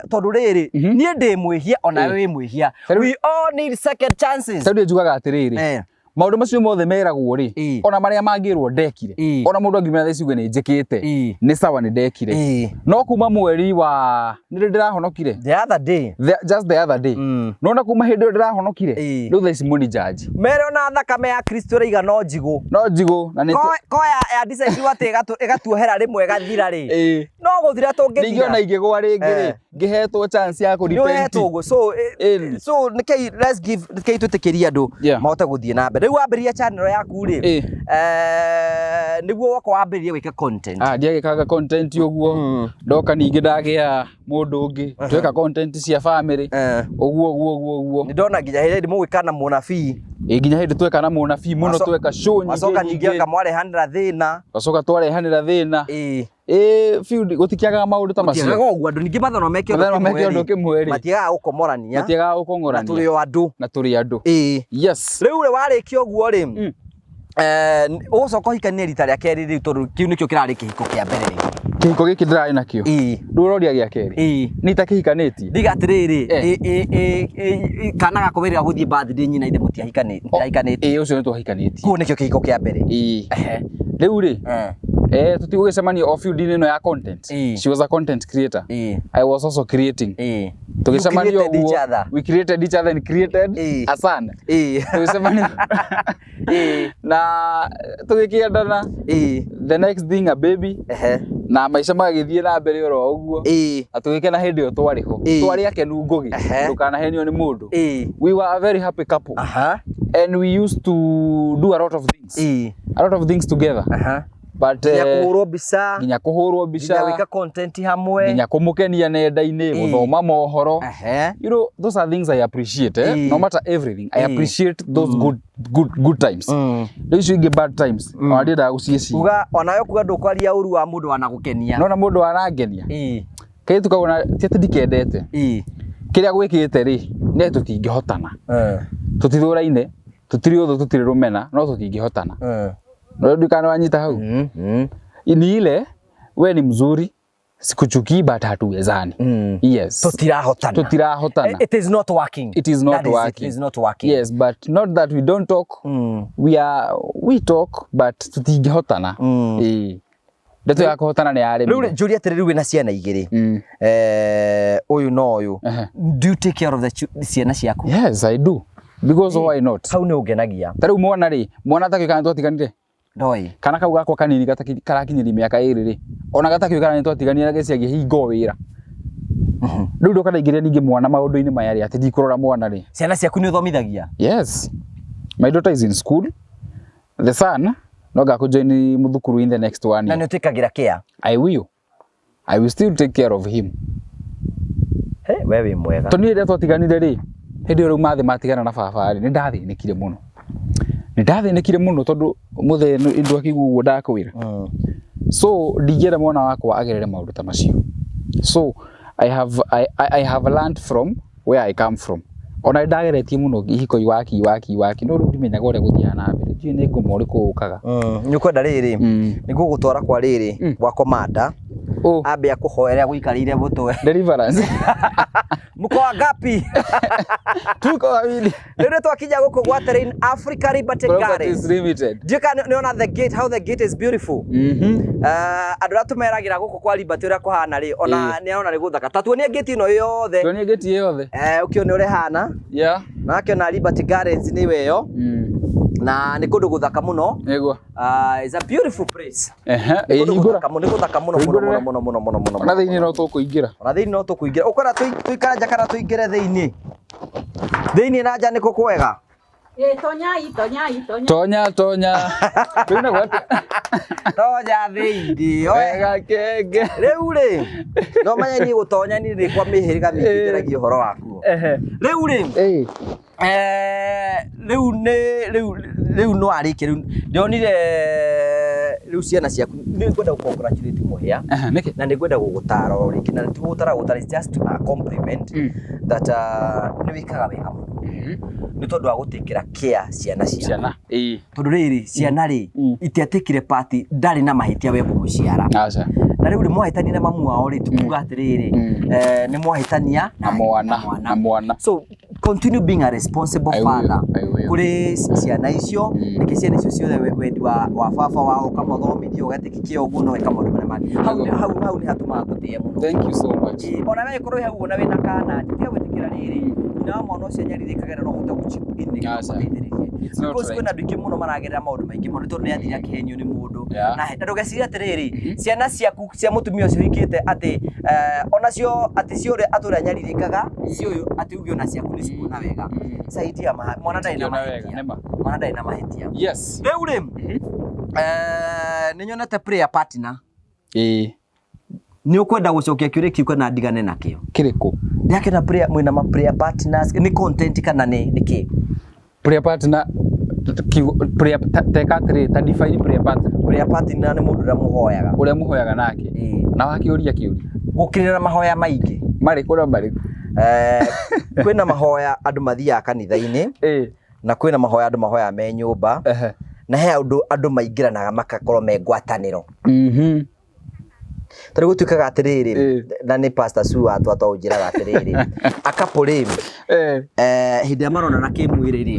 Tondũ rĩrĩ niĩ ndĩ mwĩhia ona we wĩ mwĩhia Tarĩu- we all need second chances Tarĩu niĩ njugaga atĩrĩrĩ Eh. maũndũ macio mothe meragwo rĩ Ĩĩ. ona marĩa mangĩrwo ndekire Ĩĩ. ona mũndũ angiumĩra thaa ici uge nĩ njĩkĩte Ĩĩ. nĩ sawa nĩ ndekire Ĩĩ. no kuma mweri wa nĩ rĩ ndĩrahonokire the other day Just the other day Mm. nona kuma hĩndĩ ĩyo ndĩrahonokire Ĩĩ. rĩu thaa ici mũni judge mere ona thakame ya Kristo ĩraiga no njigũ no njigũ na nĩ ko ya decide atĩ ĩgatuohera rĩmwe ĩgathira rĩ Ĩĩ. no gũthira ningĩ ona tũngĩthira ingĩgwa rĩngĩ rĩ Eh. ngĩhetwo chance ya nĩ kũrepent ũhetwo ũguo so Ĩni. so nĩkĩi let's give nĩkĩi twĩtĩkĩrie andũ Yeah. mahote gũthiĩ na mbere rĩu wambĩrĩria channel yaku rĩ Ĩĩ. nĩguo woka wambĩrĩrie gwĩka content Ah, ndiagĩkaga content ũguo Mm. ndoka ningĩ ndagĩa mũndũ ũngĩ tweka content cia family Eh. ũguo ũguo ũguo ũguo nĩ ndona nginya hĩndĩ mũgwĩka na mũnabii ĩ nginya hĩndĩ tweka na mũnabii mũno tweka show nyingĩ wacoka ningĩ nyingĩ anga mwarehanĩra thĩna gacoka twarehanĩra thĩna ĩĩ ĩ biũ gũtikĩagaga maũndũ ta macio Matiagaga ũguo andũ ningĩ mathono meke ũndũ Mathono meke kĩmwe ũndũ rĩ, kĩmwe rĩ. matiagaga gũkomorania matiagaga na gũkong'orania tũrĩ o andũ na tũrĩ andũ ĩĩ yes rĩu rĩ warĩkia ũguo rĩ Mm. ũgũcoka ũhikanie rita rĩa kerĩ rĩu tondũ kĩu nĩkĩo kĩrarĩ kĩhiko kĩa mbere rĩ kĩhiko gĩkĩ ndĩrarĩ nakĩo ĩĩ rĩu ũroria gĩa kerĩ ĩĩ nĩ itakĩhikanĩtie ndiga atĩrĩrĩ Eh. kana gako wĩrĩga gũthiĩ birthday nyina ithe mũtiahikanĩtie ĩ ũcio nĩ twahikanĩtie kũu nĩkĩo kĩhiko kĩa mbere ĩ rĩu rĩ Eh, eh tũtigũgĩcemania o field-inĩ ĩno ya content Ĩ. she was a content creator ĩĩ I was also creating ĩĩ tũgĩcemania You created ũguo each other. we created each other and created Ĩ. a son Ĩĩ tũgĩcemania Ĩĩ. na tũgĩkĩendana Ĩĩ the next thing a baby ehe na maica magagĩthiĩ na mbere oro ũguo ĩĩ na tũgĩkena hĩndĩ ĩyo twarĩ ho Ĩ. twarĩ akenu ngũgĩ Ehe. ndũkanahenio nĩ mũndũ ĩĩ we were a very happy couple aha and we used to do a lot of things ĩĩ a lot of things together aha but nginya kũhũrwo mbica nginya kũhũrwo nginya gwĩka mbica content hamwe nginya kũmũkenia nenda-inĩ Ĩ. gũthoma mohoro ehe you know those are things I appreciate eh? Ĩ. no matter everything I Ĩ. appreciate those good good good times Mm. rĩu icio ingĩ bad times ona ndiendaga gũciĩciria uga onawe kuga ndũkwaria ũru wa mũndũ wanagũkenia nona mũndũ arangenia ĩĩ kairĩtu kau ona ti atĩ ndikendete ĩĩ kĩrĩa gwĩkĩte rĩ nĩ atĩ tũtingĩhotana Eh, tũtithũraine tũtirĩ ũthũ tũtirĩ rũmena no tũtingĩhotana eh. no ndikana wanyita hau Mm, mm. ni ile we ni mzuri sikuchukii but hatuwezani Mm. yes Tũtirahotana. tutirahotana It is not working. It is not That is it. working. It is not working. yes but not that we don't talk Mm. we are we talk but tutingĩhotana Mm. ĩĩ ndeto ya kũhotana nĩ Rĩu yaremire rĩ, njũrie atĩrĩ rĩu wĩna ciana igĩrĩ Mm. ũyũ na ũyũ Ehe. do you take care of the ciana ciaku yes i do because why not hau nĩ ũngenagia ta rĩu mwana rĩ mwana atakĩũĩ kana nĩtwatiganire ndoĩ kana kau gakwa kanini karakinyĩria mĩaka ĩrĩ rĩ ona gatakĩũĩ kana nĩtwatiganire gĩciagia hingo wĩra rĩu ndoka ndaingĩria ningĩ mwana maũndũ-inĩ maya rĩ atĩ ndikũrora mwana rĩ ciana ciaku nĩ ũthomithagia yes my daughter is in school the son no ngakũjoin mũthukuru in the next one na year nĩ ũtĩkagĩra care I will I will still take care of him He, we wĩ mwega tondũ niĩ rĩrĩa twatiganire rĩ hĩndĩ ĩyo rĩu mathĩ matigana na baba rĩ nĩ ndathĩnĩkire mũno nĩ ndathĩnĩkire mũno tondũ mũthee ndwakĩigua ũguo ndakwĩra Mm. so ndingĩenda mwana wakwa agerere maũndũ ta macio so I have learned from where I come from ona nĩ ndageretie mũno ihiko iwaki iwaki iwaki no rĩu ndimenyaga ũrĩa gũthiaga na mbere ndiũĩ nĩ ngoma ũrĩkũ ũkaga Mm. Nĩ ũkwenda rĩrĩ Mm. nĩ ngũgũtwara kwa rĩrĩ Mm. gwa komanda oh ambe akũhoere agũikarĩire mũtwe deliverance mko wangapi tuko wawili rĩu nĩ twakinya gũkũ gwa Terrain Africa Liberty Properties Gardens Limited ndiũĩ kana nĩ ona the gate how the gate is beautiful mhm andũ arĩa tũmeragĩra gũkũ kwa Liberty ũrĩa kũhana rĩ ona nĩ arona nĩ gũthaka ta tuonie gate ĩno yothe tuonie gate yothe ũkĩone ũrĩa ĩhana yeah na akĩona Liberty Gardens nĩwe ĩyo mm. Na nĩ kũndũ gũthaka mũno. Nĩguo. It's a beautiful place. Ehe, Nĩ kũndũ hingũra. gũthaka mũno, nĩ gũthaka mũno mũno mũno mũno mũno mũno mũno. Ona thĩinĩ no tũkũingĩra. Ona thĩinĩ no tũkũingĩra. Ũkwenda tũikare nja kana tũingĩre thĩinĩ? Thĩinĩ na nja nĩkũ kwega? Tonyai, tonyai, tonya. Tonya, tonya. Kwĩna gwate. Tonya thĩinĩ. Oe. Wega kenge. Rĩu rĩ, no menya niĩ gũtonya niĩ nĩ kwa mĩhĩrĩga mĩingĩ njaragia ũhoro wakuo. Ehe. Rĩu rĩ, Ĩĩ. Rĩu nĩ rĩu rĩu no arĩkia rĩu ndĩronire rĩu ciana ciaku nĩ ngwenda gũ congratulate Mũhĩa. Ehe, nĩkĩ? Na nĩ ngwenda gũgũtara o rĩngĩ, na ti gũgũtara gũtara, it's just a compliment that nĩ wĩkaga wega mũno nĩ tondũ wa gũtĩkĩra care ciana ciaku. Ciana. Ĩĩ. Tondũ rĩrĩ, ciana rĩ, itiatĩkire part, ndarĩ na mahĩtia we kũmũciara. Aca. Na rĩu rĩ, mwahĩtania na mamu wao rĩ, tukiuga atĩrĩrĩ, nĩ mwahĩtania Na mwana. Na mwana. So continue being a responsible I will, father I will. kũrĩ ciana icio. Reke ciana icio ciothe wendi wa baba wao, ũkamathomithia, ũgatĩki kĩo ũguo, no weka maũndũ marĩa mangĩ. Hau hau nĩ hatũmaga ngũtĩe mũno. Thank you so much. Ĩĩ, ona we korwo wĩ hau ona wĩna kana, tiga gwĩtĩkĩra rĩrĩ, nyina wa mwana ũcio anyarirĩkaga na no ũhote gũ chip in nĩgetha Aca. ũmũteithĩrĩrie. It's not Because right. kwĩna andũ aingĩ mũno maragerera maũndũ maingĩ mũno tondũ nĩ athire akĩhenio nĩ mũndũ. Na ndũgecirie atĩrĩrĩ, ciana ciaku cia mũtumia ũcio ũhikĩte atĩ onacio atĩ cio ũrĩa atũrĩa anyarirĩkaga si ũyũ, atĩ uge ona ciaku nĩ cikuona wega. Saidia mwana ndarĩ na Cikuona wega, mahĩtia. nĩma. Mwana ndarĩ na mahĩtia. Yes. Rĩu rĩ, nĩ nyonete prayer partner. Ĩĩ. Nĩ ũkwenda gũcokia kĩũria kĩu kana ndigane nakĩo? Kĩrĩkũ? Ndĩrakĩona prayer, mwĩna ma prayer partners, nĩ content kana nĩ kĩ? Prayer partner kiugo prayer teka atĩrĩ, ta define prayer partner. Prayer partner nĩ mũndũ ũrĩa mũhoyaga. Ũrĩa mũhoyaga nake. Na wakĩũria kĩũria. Gũkĩrĩra mahoya maingĩ. Marĩkũ na marĩkũ? Kwĩna mahoya andũ mathiaga kanitha-inĩ. Na kwĩna mahoya andũ mahoyaga me nyũmba. Na he andũ maingĩranaga makakorwo me ngwatanĩro. Tarĩu gũtuĩkaga atĩrĩrĩ, na nĩ Pastor Sue watwa twaũnjĩraga atĩrĩrĩ, akapũ rĩ, hĩndĩ ĩrĩa maronana kĩmwĩrĩ rĩ,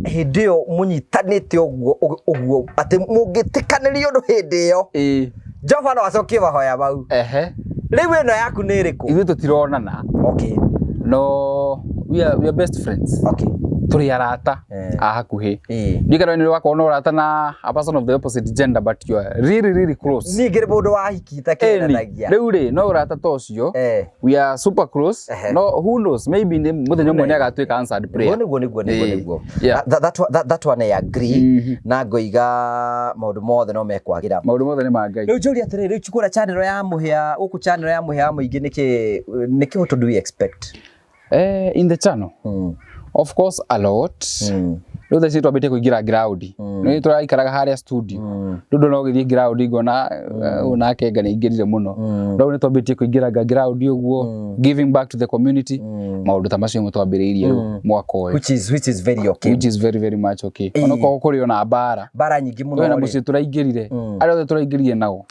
hĩndĩ ĩyo mũnyitanĩte ũguo ũguo atĩ mũngĩtĩkanĩria ũndũ hĩndĩ ĩyo, Jehova no acokie mahoya mau. Rĩu ĩno yaku nĩ ĩrĩkũ? Ithuĩ tũtironana. No we are best friends. Tũrĩ arata a hakuhĩ. Ndiũĩ kana nĩ wakorwo na ũrata na a person of the opposite gender, but you are really really close. Niĩ ngĩrĩ mũndũ wa hiki itakĩranagia. Rĩu rĩ, no ũrata ta ũcio. We are super close. No who knows, maybe nĩ mũthenya ũmwe nĩ agatuĩka answered prayer. Nĩguo, nĩguo, nĩguo, nĩguo. That one I agree. Na ngoiga maũndũ mothe no mekwagĩra. Maũndũ mothe nĩ ma Ngai. Rĩu njũria atĩrĩrĩ, rĩu kũrĩa channel ya Mũhĩa, gũkũ channel ya Mũhĩa wa mũingĩ nĩkĩ what do we expect? In the channel? Of course a lot. Rĩu thaa ici twambĩtie kũingĩra ground. Nĩ tũraikaraga harĩa studio. Rĩu ndona ũgĩthiĩ ground ngona ũyũ nake nga nĩ aingĩrire mũno. Rĩu nĩ twambĩtie kũingĩra ground ũguo, giving back to the community. Maũndũ ta macio nĩmo twambĩrĩirie rĩu mwaka ũyũ. Which is very okay. Which is very very much okay. Onokorwo kũrĩ ona mbara. Mbara nyingĩ mũno Twĩna rĩ. mũciĩ tũraingĩrire. Arĩa othe tũraingĩrire nao.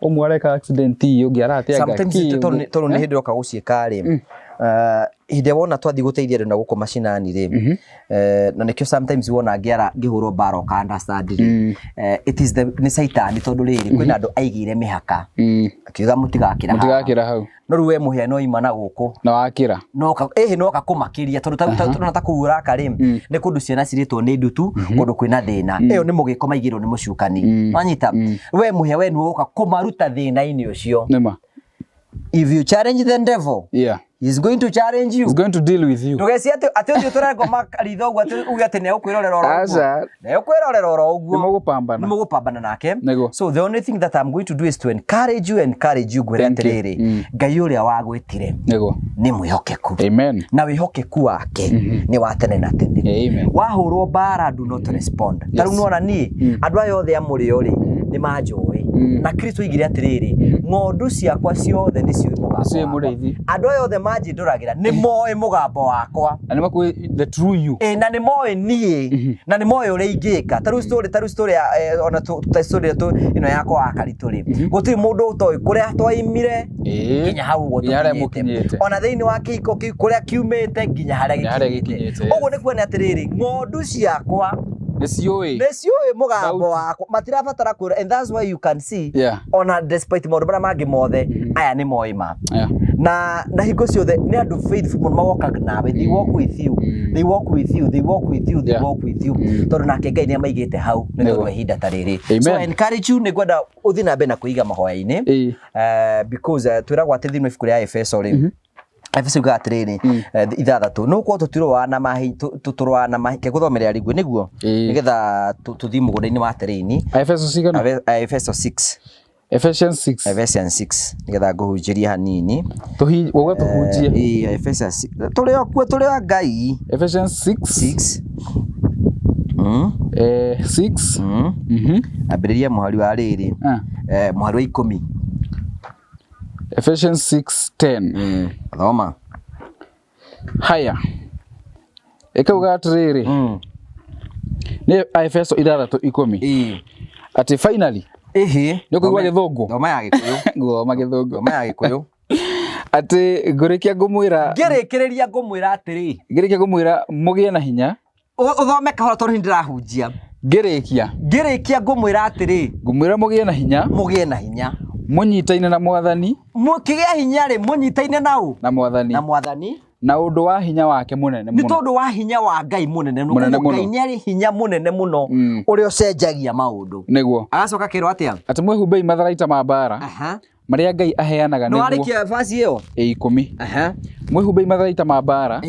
Ũmwe areka accident, ũngĩ arateanga Sometimes kĩ, tondũ nĩ hĩndĩ ũroka gũciĩka rĩ, hĩndĩ ĩrĩa wona twathiĩ gũteithia andũ na gũkũ macinani rĩ, na nĩkĩo sometimes wona ngĩara ngĩhũrwo mbara ũka understand rĩ, it is the nĩ caitani, tondũ rĩrĩ kwĩna andũ aigĩire mĩhaka akiuga mũtigakĩra haha. Mũtigakĩra hau. No rĩu we Mũhĩa no ima na gũkũ. Na wakĩra. No ka, ĩhĩ no kakũmakĩria tondũ ta kũu ũraka rĩ, nĩ kũndũ ciana cirĩtwo nĩ ndutu, kũndũ kwĩna thĩna. Ĩyo nĩ mũgĩko maigĩrwo nĩ mũcukani. Wanyita? We Mũhĩa we nĩwe ũka kũmaruta thĩna-inĩ ũcio. Nĩma. If you challenge the devil, he is going to challenge you. He's going to deal with you. Ndũgecirie atĩ ũthiĩ ũtũre ngoma ritho ũguo atĩ uge atĩ nĩegũkwĩrorera oro ũguo. Aca. Nĩegũkwĩrorera oro ũguo. Nĩmũgũpambana. Nĩmũgũpambana nake. Nĩguo. So the only thing that I'm going to do is to encourage you, encourage you, ngwĩre Thank you. atĩrĩrĩ, Ngai ũrĩa wagwĩtire Nĩguo. nĩ mwĩhokeku. Amen. Na wĩhokeku wake nĩ wa tene na tene. Amen. Wahũrwo mbara, do not respond. Ta rĩu nĩwona niĩ, andũ aya othe a mũrĩo rĩ, nĩ manjũĩ. Na Kristo oigire atĩrĩrĩ, ng'ondu ciakwa ciothe nĩ ciũĩ mũgambo Nĩciũĩ wakwa. mũrĩithi. Andũ aya othe manjindũragĩra nĩ moĩ mũgambo wakwa. Na nĩ makũĩ the true you. Na nĩ moĩ niĩ, na nĩ moĩ ũrĩa ingĩka. Ta rĩu story, ta rĩu story ya, ona ta story ĩno yakwa wa Karitũ rĩ, gũtirĩ mũndũ ũtoĩ kũrĩa twaimire nginya hau ũguo Nginya harĩa tũkinyĩte. mũkinyĩte. Ona thĩinĩ wa kĩhiko kĩu kũrĩa kiumĩte nginya harĩa Nginya harĩa gĩkinyĩte. gĩkinyĩte, yes. Ũguo nĩ kuona atĩrĩrĩ, ng'ondu ciakwa Nĩ ciũĩ. Nĩ ciũĩ mũgambo Thauti. wakwa, matirabatara kwĩra, and that's why you can see ona despite maũndũ marĩa mangĩ mothe, aya nĩ moĩ ma. Na hingo ciothe nĩ andũ faithful mũno, mawokaga nawe, they walk with you, they walk with you, they walk with you, they walk with you, tondũ nake Ngai nĩ amaigĩte hau nĩ tondũ wa ihinda ta rĩrĩ. So Amen. I encourage you, nĩ ngwenda ũthiĩ na mbere na kwĩiga mahoya-inĩ, because twĩragwo atĩ thĩinĩ wa ibuku rĩa Efeso rĩ, Efeso yugaga atĩrĩrĩ, 6, nĩ gũkorwo tũtirũaga na mahi tũrũaga na mahi, ngũthomere rĩngĩ nĩguo nĩgetha tũthiĩ mũgũnda-inĩ wa terrain. Efeso cigana? Efeso 6. Ephesians 6. Ephesians 6, nĩgetha ngũhunjĩrie hanini. Tũhi ũguo tũhunjie. Ĩĩ, Ephesians 6. Tũrĩ o kuo, tũrĩ a Ngai. Ephesians 6. 6. 6. Ambĩrĩria mũhari wa rĩrĩ. Mũhari wa 10. Ephesians 6:10. Thoma. Haya. Ĩkauga atĩrĩrĩ. Nĩ Efeso 6:10. Atĩ finally. Ĩhĩ. Nĩ ũkũigua gĩthũngũ? Thoma ya Gĩkũyũ. Ngũthoma gĩthũngũ. Thoma ya Gĩkũyũ. Atĩ ngũrĩkia ngũmwĩra. Ngĩrĩkĩrĩria ngũmwĩra atĩrĩ. Ngĩrĩkia ngũmwĩra mũgĩe na hinya. Ũthome kahora tondũ nĩ ndĩrahunjia. Ngĩrĩkia. Ngĩrĩkia ngũmwĩra atĩrĩ. Ngũmwĩra mũgĩe na hinya. Mũgĩe na hinya. Mũnyitaine na Mwathani. Mũkĩgĩa hinya rĩ, mũnyitaine na ũ? Na Mwathani. Na Mwathani. Na ũndũ wa hinya wake mũnene Nĩ mũno. tondũ wa hinya wa Ngai mũnene mũno. Mũnene mũno. Ngai nĩ arĩ hinya mũnene mũno ũrĩa ũcenjagia maũndũ. Nĩguo. Agacoka kerwo atĩa? Atĩ mwĩhumbei matharaita ma mbara. Marĩa Ngai aheanaga Nĩ nĩguo. warĩkia verse ĩyo? Ĩ 10. Mwĩhumbei matharaita ma mbara.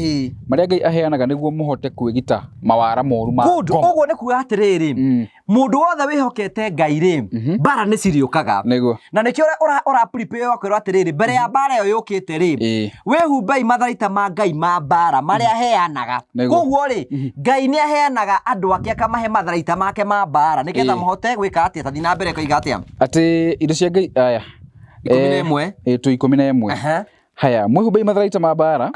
Marĩa Ngai aheanaga nĩguo mũhote kwĩgita mawara moru ma Good. ngoma. Ũguo nĩ kuga atĩrĩrĩ, mũndũ wothe wĩhokete Ngai rĩ, mbara nĩ cirĩũkaga. Nĩguo. Na nĩkĩo ũra prepare ũgakwĩrwo atĩrĩrĩ, mbere ya mbara ĩyo yũkĩte rĩ, wĩhumbei matharaita ma Ngai ma mbara marĩa aheanaga. Koguo rĩ, Ngai nĩ aheanaga andũ ake akamahe matharaita make ma mbara nĩgetha mahote gwĩka atĩa? Ta thiĩ na mbere koiga atĩa? Atĩ indo cia Ngai aya. 11. Tũ 11. Haya, mwĩhumbei matharaita ma mbara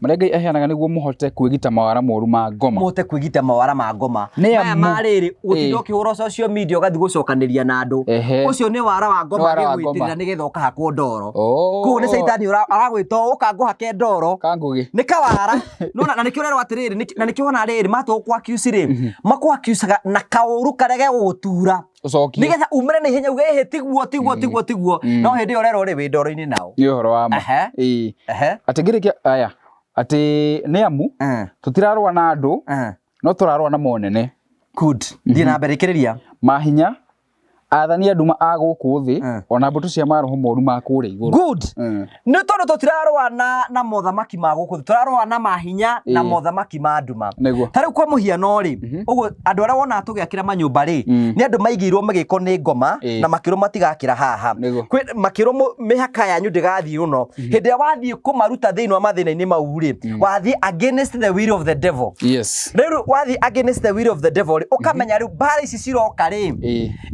marĩa Ngai aheanaga nĩguo mũhote kwĩgita mawara moru ma ngoma. Mũhote kwĩgita mawara ma ngoma. Maya ma rĩrĩ, gũtinda ũkĩhũra social media ũgathiĩ gũcokanĩria na andũ. Ũcio nĩ wara wa ngoma agĩgwĩtĩrĩra nĩgetha ũkahakwo ndoro. Koguo nĩ caitani aragwĩta ũũ, ũka ngũhake ndoro. Kangũgĩ. Nĩ kawara. Nĩwona, na nĩkĩo ũrerwo atĩrĩrĩ, na nĩkĩo wona rĩrĩ, matua gũkũ accuse rĩ, makũ accuse-aga na kaũru karĩa gegũgũtura. Ũcokie. Nĩgetha umĩre na ihenya uge, ĩhĩ, tiguo, tiguo, tiguo, tiguo. No hĩndĩ ĩyo ũrerwo rĩ, wĩ ndoro-inĩ nao. Nĩ ũhoro wa ma. Atĩ ngĩrĩkia aya, atĩ nĩ amu, tũtirarũa na andũ, no tũrarũa na monene. Good. Thiĩ na mbere, ĩkĩrĩria. Mahinya, athani a nduma a gũkũ thĩ, ona mbũtũ cia maroho moru ma kũrĩa igũrũ. Good. Nĩ tondũ tũtirarũa na mothamaki ma gũkũ thĩ, tũrarũa na mahinya na mothamaki ma nduma. Nĩguo. Ta rĩu kwa mũhiano rĩ, ũguo andũ arĩa wonaga tũgĩakĩra manyũmba rĩ, nĩ andũ maigĩirwo mĩgĩko nĩ ngoma na makĩrwo matigakĩra haha. Nĩguo. Makĩrwo mĩhaka yanyu ndĩgathiĩ ũno. Hĩndĩ ĩrĩa wathiĩ kũmaruta thĩinĩ wa mathĩna-inĩ mau rĩ, wathiĩ against the will of the devil. Rĩu wathiĩ against the will of the devil rĩ, ũkamenya rĩu mbara ici ciroka rĩ,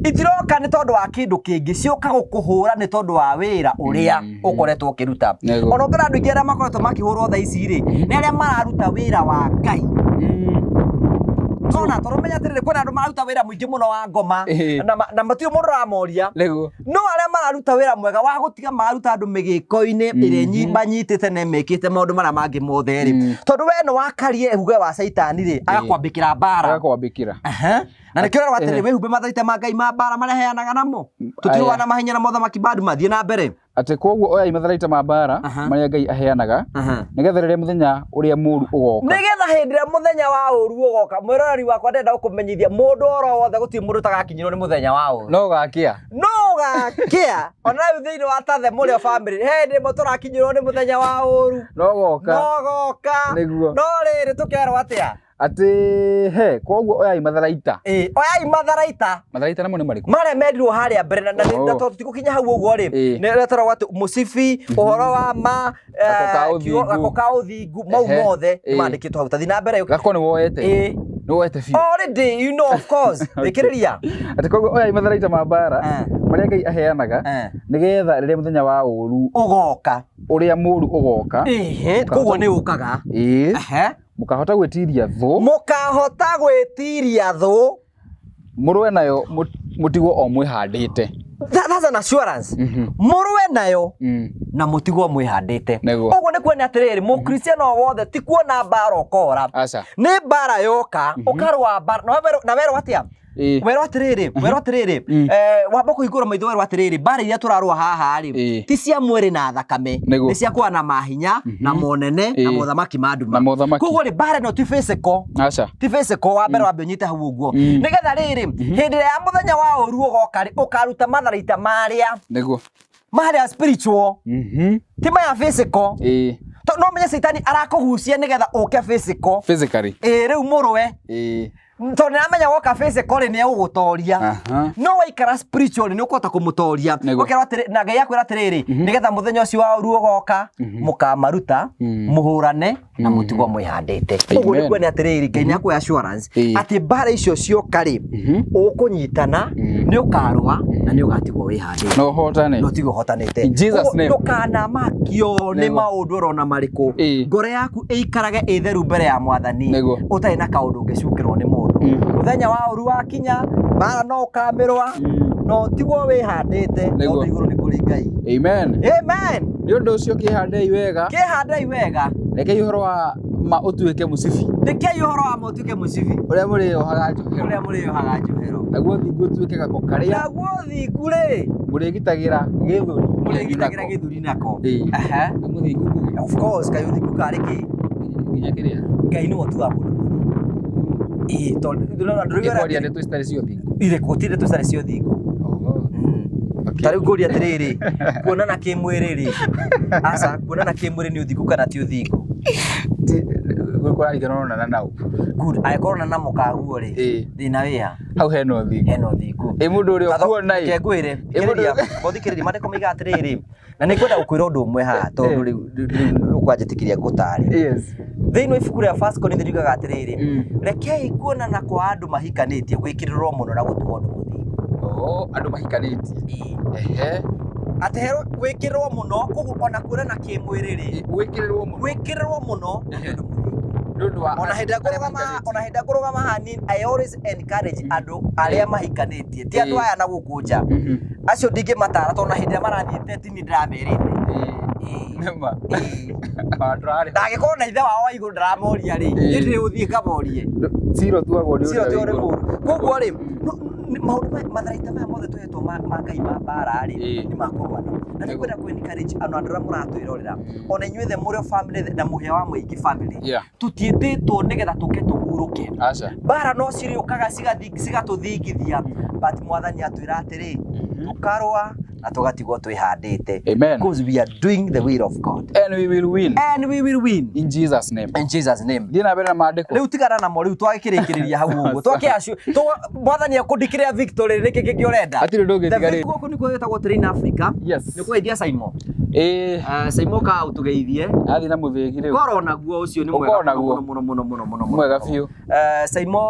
itiroka nĩ tondũ wa kĩndũ kĩngĩ, ciũka gũkũhũra nĩ tondũ wa wĩra ũrĩa ũkoretwo ũkĩruta. Nĩguo. Ona ũngĩona andũ aingĩ arĩa makoretwo makĩhũrwo thaa ici rĩ, nĩ arĩa mararuta wĩra wa Ngai. Nona, tondũ menya atĩrĩrĩ, kwĩna andũ mararuta wĩra mũingĩ mũno wa ngoma, na matirĩ mũndũ ũramoria. Nĩguo. No arĩa mararuta wĩra mwega wa gũtiga mararuta andũ mĩgĩko-inĩ ĩrĩa manyitĩte na mekĩte maũndũ marĩa mangĩ mothe rĩ. Tondũ we nĩ wakarie uge wa caitani rĩ, agakwambĩkĩra mbara. Agakwambĩkĩra. Na nĩkĩo ũrerwo atĩrĩrĩ, wĩhumbe matharaita ma Ngai ma mbara marĩa aheanaga namo. Tũtirũaga na mahinya na mothamaki ma nduma, thiĩ na mbere. Atĩ koguo oyai matharaita ma mbara marĩa Ngai aheanaga, nĩgetha rĩrĩa mũthenya ũrĩa mũũru ũgoka. Nĩgetha hĩndĩ ĩrĩa mũthenya wa ũũru ũgoka, mwĩroreri wakwa ndĩrenda gũkũmenyithia mũndũ oro wothe gũtirĩ mũndũ ũtagakinyĩrwo nĩ mũthenya wa ũũru. No ũgakĩa. No ũgakĩa. Ona rĩu thĩinĩ wa Tathe Mũrĩo family, he hĩndĩ ĩmwe tũrakinyĩrwo nĩ mũthenya wa ũũru. No ũgoka. No ũgoka. Nĩguo. No rĩrĩ tũkerwo atĩa? Atĩ he, koguo oyai matharaita. Oyai matharaita. Matharaita namo nĩ marĩkũ? Marĩa merirwo harĩa mbere na tondũ tũtigũkinya hau ũguo rĩ, nĩ retagwo atĩ mũcibi, ũhoro wa ma, Gako ka ũthingu. gako ka ũthingu, mau mothe nĩmandĩkĩtwo hau. Ta thiĩ na mbere. Gako nĩ woete? Nĩ woete biũ. Already, you know, of course. Thikĩrĩria. Atĩ koguo oyai matharaita ma mbara marĩa Ngai aheanaga, nĩgetha rĩrĩa mũthenya wa ũũru ũgoka. Ũrĩa mũũru ũgoka. Koguo nĩ ũkaga. Mũkahota gwĩtiria thũ. Mũkahota gwĩtiria thũ. Mũrũe nayo mũtigwo o mwĩhandĩte. That's an assurance. Mũrũe nayo na mũtigwo mwĩhandĩte. Nĩguo. Ũguo nĩ kuona atĩrĩrĩ mũkristiano o wothe ti kuona mbara ũkora Aca. nĩ mbara yoka ũkarũa mbara na na werwo atĩa Ĩĩ. werwo atĩrĩrĩ werwo atĩrĩrĩ wamba kũhingũra maitho werwo atĩrĩrĩ mbara iria tũrarũa haha rĩ Ĩĩ. ti cia mwĩrĩ na thakame Nĩguo. nĩ cia kũa na mahinya na monene na Ĩĩ. mothamaki ma nduma Na mothamaki. koguo rĩ mbara ĩno ti physical Aca. ti physical wa mbere wambe ũnyite hau ũguo nĩgetha rĩrĩ hĩndĩ ĩrĩa ya mũthenya wa ũru ũgoka rĩ ũkaruta matharaita marĩa Nĩguo. marĩa spiritual ti maya physical Ĩĩ. To- no menye caitani arakũgucia nĩgetha ũke physical Physically. ĩĩ rĩu mũrũe Ĩĩ. tondũ nĩaramenya woka physical rĩ nĩegũgũtoria Aha. no waikara spiritual nĩ ũkũhota kũmũtoria Nĩguo. ũkerwo atĩrĩ na Ngai akwĩra atĩrĩrĩ nĩgetha mũthenya ũcio wa ũru ũgoka mũkamaruta mũhũrane na mũtigwo mwĩhandĩte ũguo Amen. nĩ kuona atĩrĩrĩ Ngai nĩakũhe assurance Ĩĩ. atĩ mbara icio cioka rĩ ũkũnyitana nĩ ũkarũa na nĩ ũgatigwo wĩhandĩte Na ũhotane. no tiga ũhotanĩte In Jesus Ũguo name. ndũkanamakio nĩ Nĩguo. maũndũ orona marĩkũ Ĩĩ. ngoro yaku ĩikarage ĩ theru mbere ya mwathani Nĩguo. ũtarĩ na kaũndũ ũngĩcukĩrwo nĩ mũndũ mũthenya wa ũru wakinya mbara no ũkamĩrũa no ũtigwo wĩhandĩte Nĩguo. tondũ igũrũ nĩ kũrĩ Ngai Amen. amen Nĩ ũndũ ũcio kĩhandei wega. kĩhandei wega Rekei ũhoro wa ma ũtuĩke mũcibi. rekei ũhoro wa ma ũtuĩke mũcibi Ũrĩa mũrĩohaga njohero. ũrĩa mũrĩohaga njohero Naguo thingu ũtuĩke gako karĩa naguo thingu rĩ mũrĩgitagĩra gĩthũri. mũrĩgitagĩra gĩthũri nako Ĩĩ. Aha. Nĩ mũthingu ngũgĩ. of course kaĩ ũthingu karĩ kĩ Nginya kĩrĩa. Ngai nĩwe ũtuaga mũndũ mũthingu ĩĩ tondũ ndũrona Ĩkwaria ndeto citarĩ cia ũthingu. irĩkũ ti ndeto citarĩ cia ũthingu Oho. Okay. ta rĩu ngũria atĩrĩrĩ kuonana kĩmwĩrĩ rĩ aca kuonana kĩmwĩrĩ nĩ ũthingu kana ti ũthingu Kũraringana ũronana nau. good angĩkorwo na mũkaguo rĩ Ĩĩ. thĩna wĩha Hau hena ũthingu. hena ũthingu Ĩ mũndũ ũrĩa ũkuona ĩ. reke ngwĩre Ĩ mũndũ- thikĩrĩria thikĩrĩria maandĩko maiga atĩrĩrĩ na nĩ ngwenda gũkwĩra ũndũ ũmwe haha tondũ rĩu rĩu ũkwanjĩtĩkĩria ngũtaare Yes. thĩinĩ wa ibuku rĩa First Corinthians riugaga atĩrĩrĩ Mm. rekei kuonana kwa andũ mahikanĩtie gwĩkĩrĩrwo mũno na gũtuo ũndũ mũthingu Oh, andũ mahikanĩtie. Ĩĩ. Ehe. atĩ herwo gwĩkĩrĩrwo mũno koguo ona kuonana kĩmwĩrĩ rĩ Gwĩkĩrĩrwo mũno. gwĩkĩrĩrwo mũno nĩ ũndũ mũthingu Nĩ ũndũ wa ona hĩndĩ ĩrĩa ngũrũgama ona hĩndĩ ĩrĩa ngũrũgama haha ni I always encourage andũ arĩa mahikanĩtie ti andũ Ĩĩ. aya na gũkũ nja Mhm. acio ndingĩmatara tondũ na hĩndĩ ĩrĩa marathiĩte ti niĩ ndĩramerĩte Ĩĩ. Ĩĩ. Nĩ ma. Ĩĩ. Ona tũrarĩ. na angĩkorwo na ithe wao wa igũrũ ndaramoria rĩ Ĩĩ. niĩ ndĩrĩ gũthiĩ ngamorie Cira ũtuagwo nĩ Cira ũrĩa ũtuagwo wĩ nĩ igũrũ. mũũru. Koguo rĩ maũndũ maya matharaita maya mothe tũhetwo ma ma Ngai ma mbara rĩ Ĩĩ. nĩ makũrũa namo na nĩ Nĩguo. kwenda kũ encourage andũ andũ arĩa mũratwĩrorera ona inyuĩ the mũrĩ family na mũhĩa wa mũingĩ family Yeah. tũtiĩtĩtwo nĩgetha tũke tũhurũke Aca. mbara no cirĩũkaga cigatũthingithia but mwathani atwĩra atĩrĩ tũkarũa na tũgatigwo twĩhandĩte Amen. because we are doing the will of God And we will win. and we will win In Jesus name. in Jesus name Thiĩ na mbere na maandĩko. rĩu tigana namo rĩu twagĩkĩrĩkĩrĩria hau ũguo twake acio mwathani akũndikĩrĩa victory nĩkĩ kĩngĩ ũrenda Hatirĩ ũndũ ũngĩ The ũtigarĩte. gũkũ nĩkuo gwĩtagwo Train Africa Yes. nĩ kũgeithia Simon Ĩĩ. Simon ka ũtũgeithie Athiĩ na mũthĩgi rĩu. korwo naguo ũcio nĩ mwega Ũkorwo naguo. mũno mũno mũno mũno mũno Mwega biũ. Simon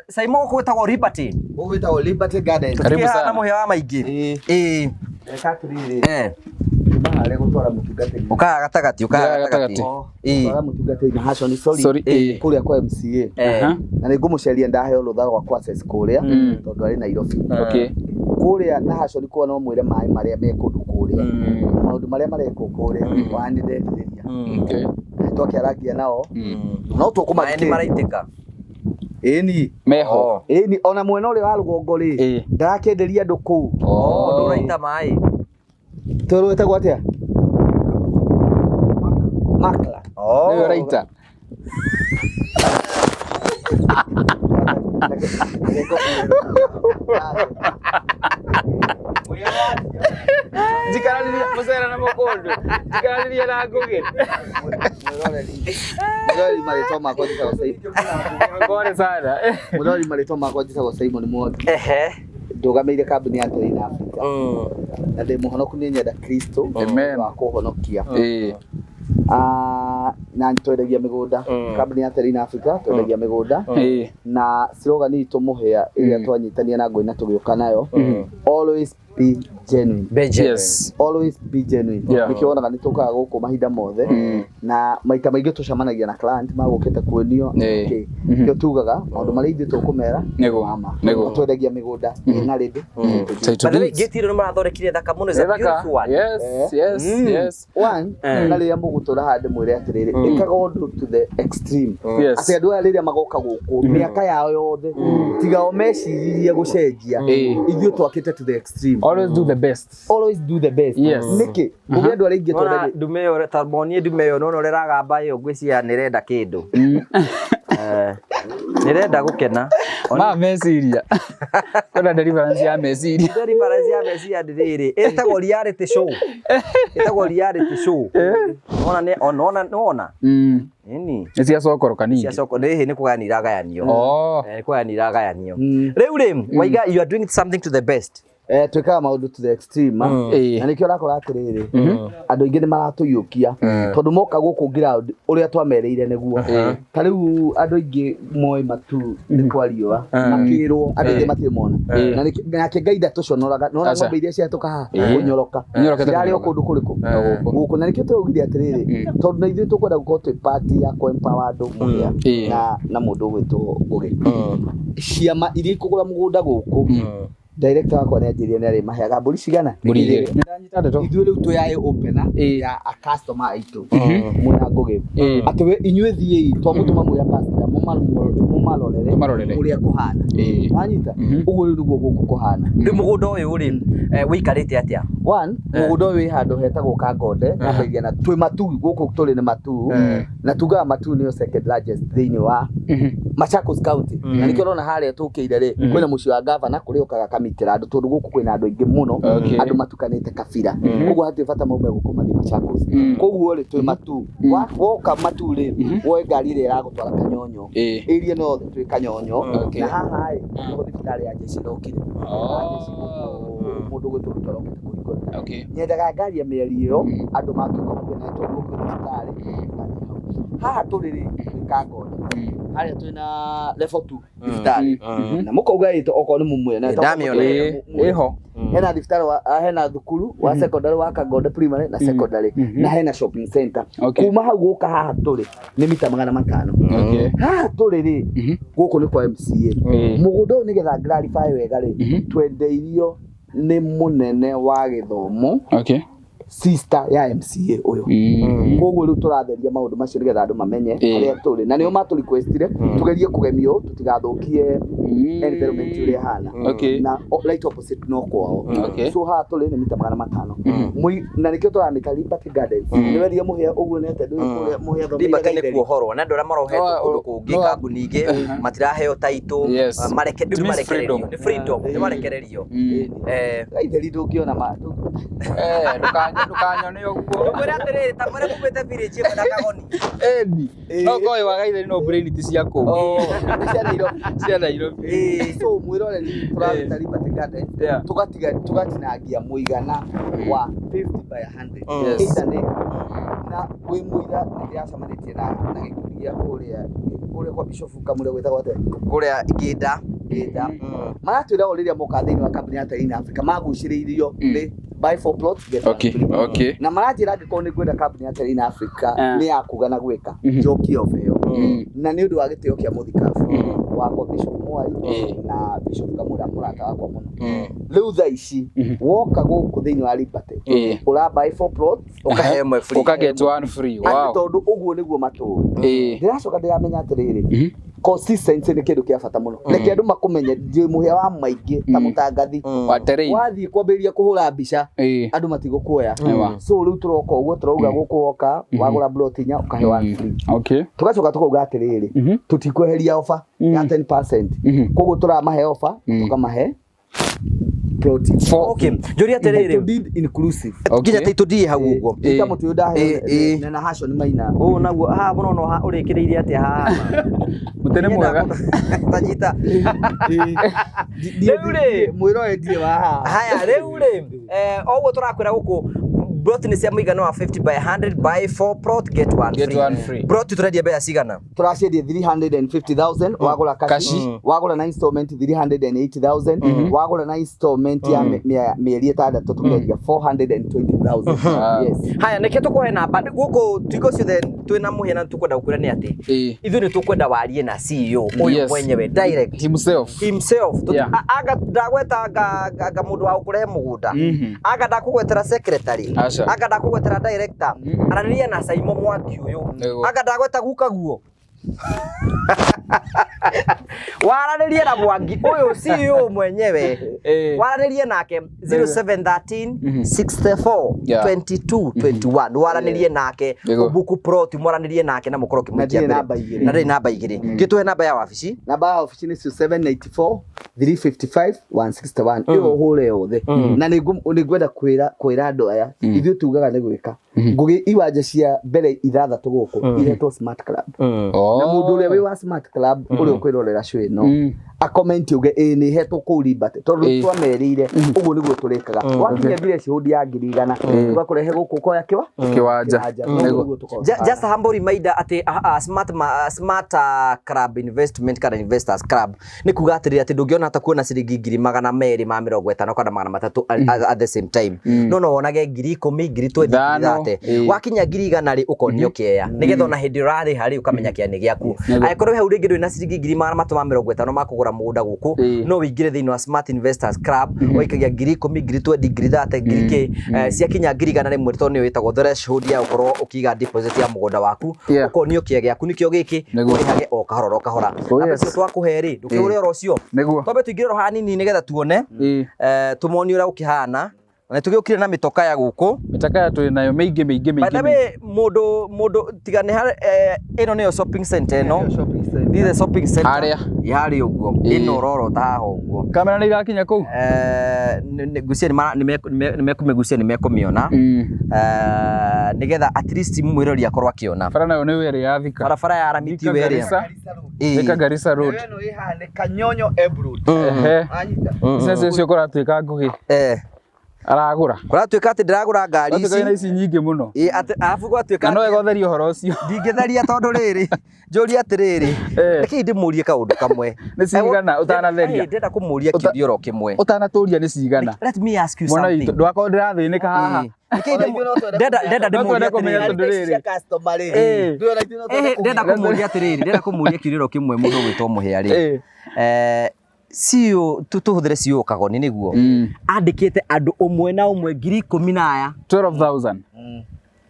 Simon gũkũ gwĩtagwo Liberty Gũkũ gwĩtagwo Liberty Gardens. Karibu Tũkĩhana sana. mũhĩa wa maingĩ Ĩĩ. ĩĩ Reka atĩrĩrĩ, eh kuma harĩa gũtwara mũtungatĩri. ũkaga gatagatĩ ũkaga Ũkaga gatagatĩ gatagatĩ. ĩĩ Gũtwara mũtungatĩri na Hashon, sorry. Sorry, ĩĩ. Kũrĩa kwa MCA. eh Aha. Na nĩ ngũmũceria ndaheo rũtha rwa kwa access kũrĩa Mm. tondũ arĩ Nairobi. Okay. Kũrĩa na Hashon kuo no mwĩre maĩ marĩa me kũndũ kũrĩa. Na maũndũ marĩa marekwo kũrĩa ona nĩ nderirĩria. Okay. Na twakĩarangia nao no maĩ nĩ tũkũmatĩra. maraitĩka Ĩni. Meho. Ĩni ona mwena ũrĩa wa rũgongo rĩ Ĩĩ. ndarakĩenderia andũ kũu. oh ndũraita maĩ Twerwo ĩtagwo atĩa? Makla. oh Nĩwe ũraita. Njikaranirie mũcere na mũkũndũ. Njikaranirie na ngũgĩ. Mwĩroreri marĩtwa makwa njĩtagwo Simon. Pole sana. Mwĩroreri marĩtwa makwa njĩtagwo Simon Mwangi. ehe Ndũgamĩire kambuni ya Terrain Africa. mm Na ndĩ mũhonoku nĩ nyenda Kristo Amen. wa kũhonokia. Ĩĩ. Ah, na twendagia mĩgũnda. Kambuni ya Terrain Africa twendagia mĩgũnda. Ĩĩ. Na slogan itũ mũhĩa ĩrĩa twanyitania na ngũi na tũgĩũka nayo. Always Be genuine. Be genuine. Yes. Always be genuine. Yeah. Nĩkĩo wonaga nĩ tũkaga gũkũ mahinda mothe na maita maingĩ tũcemanagia na client magũkĩte kuonio Ĩĩ. kĩ nĩkĩo tugaga maũndũ marĩa ithuĩ tũkũmera Nĩguo. mama Nĩguo. twendagia mĩgũnda ĩna rĩndĩ Title By the way, deeds. gate ĩno nĩ marathondekire thaka mũno, is a Nĩ thaka. beautiful one. Yes, yes, yes. One, na rĩrĩa mũgũtũra handũ mwĩre atĩrĩrĩ ĩkaga ũndũ to the extreme. Yes. Atĩ andũ aya rĩrĩa magoka gũkũ mĩaka yao yothe tiga o meciririe gũcenjia, Ĩĩ. ithuĩ twakĩte to the extreme. Always do the best. Always do the best. Yes. Nĩkĩ kũrĩ andũ arĩa aingĩ Nona twendagia ndume ĩyo, ta monie ndume ĩyo, nona ũrĩa ĩragamba ĩyo, ngwĩciria nĩ ĩrenda kĩndũ. Eh, nĩ ĩrenda gũkena. Ma meciria. Kwĩna deliverance ya meciria. Deliverance ya meciria ndĩrĩrĩ ĩtagwo reality show, ĩtagwo reality show. Nona nĩ nona nona nini Nĩ cia cokoroka ningĩ. cia coko nĩ nĩ kũgayania iragayanio. Oh. Eh, nĩ kũgayania iragayanio. Rĩu rĩ waiga you are doing something to the best. Eh, twĩkaga maũndũ to the extreme ah. Ĩĩ. Na nĩkĩo ũrakora atĩrĩrĩ, andũ aingĩ nĩ maratũiyũkia tondũ moka gũkũ ground ũrĩa twamerĩire nĩguo. Ta rĩu andũ aingĩ moĩ matu nĩ kwa riũa makĩrwo, andũ aingĩ matirĩ mona. Na nake Ngai ndatũconoraga, nona Aca. ng'ombe iria ciahĩtũka haha kũnyoroka Inyorokete cirarĩ o kũnyoroka. kũndũ kũrĩkũ gũkũ. Na nĩkĩo tũraugire atĩrĩrĩ, tondũ na ithuĩ tũkwenda gũkorwo twĩ part ya kũ-empower andũ mũhĩa na mũndũ ũgwĩtwo Ngũgĩ, ciama iria ikũgũra mũgũnda gũkũ, director wakwa nĩ anjĩrire nĩ arĩmaheaga mbũri cigana? Mbũri igĩrĩ. Nĩndanyita ndeto. Ithuĩ rĩu twĩ eye opener ya a customer aitũ mwĩna Ngũgĩ, atĩ we inyuĩ thiĩi twamũtũma mwĩ ambassador mũmarorere Tũmarorere. ũrĩa kũhana. Wanyita ũguo rĩu nĩguo gũkũ kũhana. Rĩu mũgũnda ũyũ rĩ, wĩikarĩte atĩa? One, mũgũnda ũyũ wĩ handũ hetagwo Kangonde, nyambagia na twĩ Matuu gũkũ tũrĩ nĩ Matuu, na tugaga Matuu nĩyo second largest thĩinĩ wa Machakos County. Na nĩkĩo ũrona harĩa tũkĩire rĩ, kwĩna mũciĩ wa gavana kũrĩa ũkaga kamitĩra andũ, tondũ gũkũ kwĩna andũ aingĩ mũno, andũ matukanĩte kabira, koguo hatirĩ bata maume gũkũ mathiĩ Machakos. Koguo rĩ, twĩ Matuu. Woka Matuu rĩ, woe ngari ĩrĩa ĩragũtwara Kanyonyo, area no yothe twĩ Kanyonyo. Na haha rĩ, nĩho thibitarĩ ya jeshi ĩrokire. Mũndũ ũgwĩtwo Ruto arokĩte kũhingũra. Nyendaga ngari ya mĩeri ĩyo andũ matuĩka mauge na tondũ kwĩ thibitarĩ mathiĩ hau. Haha tũrĩ rĩ, twĩ Kangonde harĩa twĩna level 2 thibitarĩ, na mũkauga ĩtũ okorwo nĩ mũmwena. Ndamĩona. Ĩho. Hena thibitarĩ hena thukuru wa secondary wa Kangonde primary na secondary, na hena shopping center. Kuma hau gũka haha tũrĩ nĩ mita 500. Haha tũrĩ rĩ, gũkũ nĩ kwa MCA. Mũgũnda ũyũ, nĩgetha clarify wega rĩ, twendeirio nĩ mũnene wa gĩthomo, sister ya MCA ũyũ. Koguo rĩu tũratheria maũndũ macio nĩgetha andũ mamenye harĩa tũrĩ, na nĩo matũ requestire tũgerie kũgemio tũtigathũkie environment ũrĩa ĩhana. Na right opposite no kwao. So haha tũrĩ nĩ mita 500. Na nĩkĩo tũramĩta Liberty Gardens. Nĩ wendia mũhĩa ũguo nĩ atĩa, ndũĩ kũrĩa mũhĩa thomeire Liberty nĩ Gaitheri. kuohorwo na andũ arĩa marohetwo kũndũ kũngĩ, kambuni ingĩ matiraheo taitũ. Yes. Mareke It rĩu means marekererio freedom. nĩ freedom, nĩ marekererio. Gaitheri ndũngĩona ma Ndũkanyone ũguo. Mwĩre atĩrĩrĩ, ta mwĩre mumĩte village ĩmwe na Kagoni. Eni. No koĩ wa Gaitheri no brain ti cia kũu. Nĩ cia Nairobi. Cia Nairobi. So mwĩroreri, tũramĩta Liberty Gardens. Tũgatiga tũgatinangia mũigana wa 50 by 100. Yes. Either nĩ na wĩ mũira nĩ ndĩracemanĩtie na gĩkundi gĩa kũrĩa kwa Bishop Kamũrĩa gwĩtagwo atĩa? Kũrĩa Ngĩnda. Ngĩnda. Maratwĩra o rĩrĩa moka thĩinĩ wa kambuni ya Terrain Africa magucĩrĩirio nĩ buy four plots get one free. Na maranjĩra angĩkorwo nĩ ngwenda kambuni ya Terrain Africa nĩ ya kuga na gwĩka, njokie ofa ĩyo. Na nĩ ũndũ wa gĩtĩo kĩa mũthikabu wakwa Bishop Mwai na Bishop Kamũra, mũrata wakwa mũno. Rĩu thaa ici woka gũkũ thĩinĩ wa Liberty, ũra buy four plots Ũkahe ĩmwe free. Ũka get one free. atĩ tondũ ũguo nĩguo matũĩ. Ndĩracoka ndĩramenya atĩrĩrĩ, consistency nĩ kĩndũ kĩa bata mũno. Reke andũ makũmenye ndĩ mũhĩa wa maingĩ ta mũtangathi. Wa terrain. Wathiĩ kwambĩrĩria kũhũra mbica, andũ matigũkuoya. So rĩu tũroka ũguo tũrauga gũkũ woka wagũra plot inya ũkahe one free. Tũgacoka tũkauga atĩrĩrĩ, tũtikweheria offer ya 10%. Koguo tũramahe offer, tũkamahe plot. Four. Okay, njũria atĩrĩrĩ. Title deed inclusive. Nginya title deed hau ũguo. Ita mũtĩ ũyũ ndaheo na Hashon Maina. Ũũ naguo haha mũno no ũrĩkĩrĩirie atĩa haha? Mũtĩ nĩ mwega. Tanyita. Rĩu rĩ. Mwĩrore ndirĩ wa haha. Haya rĩu rĩ, oguo tũrakwĩra gũkũ Plot nĩ cia mũigana wa 50 by 100 by 4 plot get one Get free. one free. Plot tũrendia mbeca cigana? Tũraciendia 350,000 wagũra Kashi. Wagũra na installment 380,000, wagũra na installment ya mĩeri 6 tũkendia 420,000. Yes. Haya, nĩkĩo tũkũhe namba gũkũ tuiko ciothe twĩna mũhĩa na tũkwenda gũkwĩra nĩ atĩ ithuĩ nĩ tũkwenda warie na CEO ũyũ mwenyewe direct Himself. Himself. Anga ndagweta anga mũndũ wa gũkũrehe mũgũnda, anga ndakũgwetera secretary, Aca. anga ndakũgwetera director, aranĩria na Saimo Mwangi ũyũ, anga ndagweta guka guo, waranĩrie na Mwangi ũyũ CEO mwenyewe, waranĩrie nake 0713 64 22 21, waranĩrie nake, ũbuku plot, mwaranĩrie nake na mũkorwo Na ũkĩmũikia ndirĩ mbere. namba igĩrĩ. Na ndĩrĩ namba igĩrĩ, gĩtũhe namba ya wabici. Namba ya obici nĩ 794 355 161, ĩyo ũhũre yothe. Na nĩ ngwenda kwĩra andũ aya, ithuĩ tugaga nĩ gwĩka ngũgĩ iwanja cia mbere ithathatũ gũkũ iretwo Smart Club, na mũndũ ũrĩa wĩ wa Smart Club ũrĩa ũkwĩrorera show ĩno akomenti uge ĩĩ nĩ hetwo kũu Liberty, tondũ twamerĩire ũguo nĩguo tũrĩkaga. Wakinya threshold ya 100,000, tũgakũrehe gũkũ ũkoya kĩwa Kĩwanja. Ũguo nĩguo tũkoragwo. Just a humble reminder atĩ smart club investment kana investors club nĩ kuga atĩrĩrĩ atĩ ndũngĩona hata kuona ciringi 250,000 kana 300 at the same time, no wonage 10,000, 20,000, ngiri Ithano, 30. Wakinya 100,000 rĩ, ũkonio kĩea nĩgetha ona hĩndĩ ũrarĩha rĩ, ũkamenya kĩea nĩ gĩaku. Angĩkorwo wĩ hau rĩngĩ ndũrĩ na ciringi 350,000 ma kũgũra mũgũnda gũkũ, no wĩingĩre thĩinĩ wa Smart Investors Club, waikagia 10,000, 20,000, 30,000, ngiri kĩ, ciakinya 100,000 tondũ nĩyo ĩtagwo threshold ya gũkorwo ũkĩiga deposit ya mũgũnda waku, ũkonio kĩea gĩaku nĩkĩo gĩkĩ, ũrĩhage o kahora o kahora. Oh, Namba yes. icio twakũhe rĩ, ndũkĩũre oro ũcio. Twambe tũingĩre oro hanini nĩgetha tuone, tũmonie ũrĩa gũkĩhana, na nĩtũgĩũkire na mĩtoka ya gũkũ. Mĩtaka twĩ nayo mĩingĩ mĩingĩ By the mĩingĩ. way, mũndũ tiga nĩ harĩ, ĩno nĩyo shopping center ĩno. This is the shopping center. Harĩa. Harĩa ũguo. Ĩno ũrorota haha ũguo. Kamera nĩ irakinya kũu? Ngwĩciria nĩ mekũmĩona, nĩgetha at least mwĩrori akorwo akĩona. Bara nayo nĩ ĩrĩa ya Thika. Barabara ya rami Thika tiwe ĩrĩa. Garissa. Thika Garissa Road. Ĩno ĩ haha nĩ Kanyonyo Embu Road. Wanyita? Icio cio kũratuĩka Ngũgĩ aragũra. Kũratuĩka atĩ ndĩragũra ngari Kũratuĩka wĩna ici. ici nyingĩ mũno. Ĩ, atĩ arabu gwatuĩka Na no wega ũtherie ũhoro ũcio. Ndingĩtheria tondũ rĩrĩ, njũrie atĩrĩrĩ, reke ndĩmũrie kaũndũ kamwe. Nĩ cigana ũtanatheria? Ndĩrenda kũmũria kĩũria oro kĩmwe. Ũtanatũria nĩ cigana? Let me ask you Mwana witũ, something. ndũgakorwo ndĩrathĩnĩka haha. Reke ndenda No twende ndĩmũrie kũmenya atĩrĩrĩ. tondũ rĩrĩ. Customer rĩ. Ndũĩ ona ithuĩ no twende Ndĩrenda kũmũria atĩrĩrĩ, ndĩrenda kũmũria kĩũria oro kĩmwe mũndũ ũgwĩtwo Mũhĩa rĩ. CEO, tũhũthĩre CEO Kagoni nĩguo andĩkĩte andũ ũmwe na ũmwe 10,000 na aya. 12,000.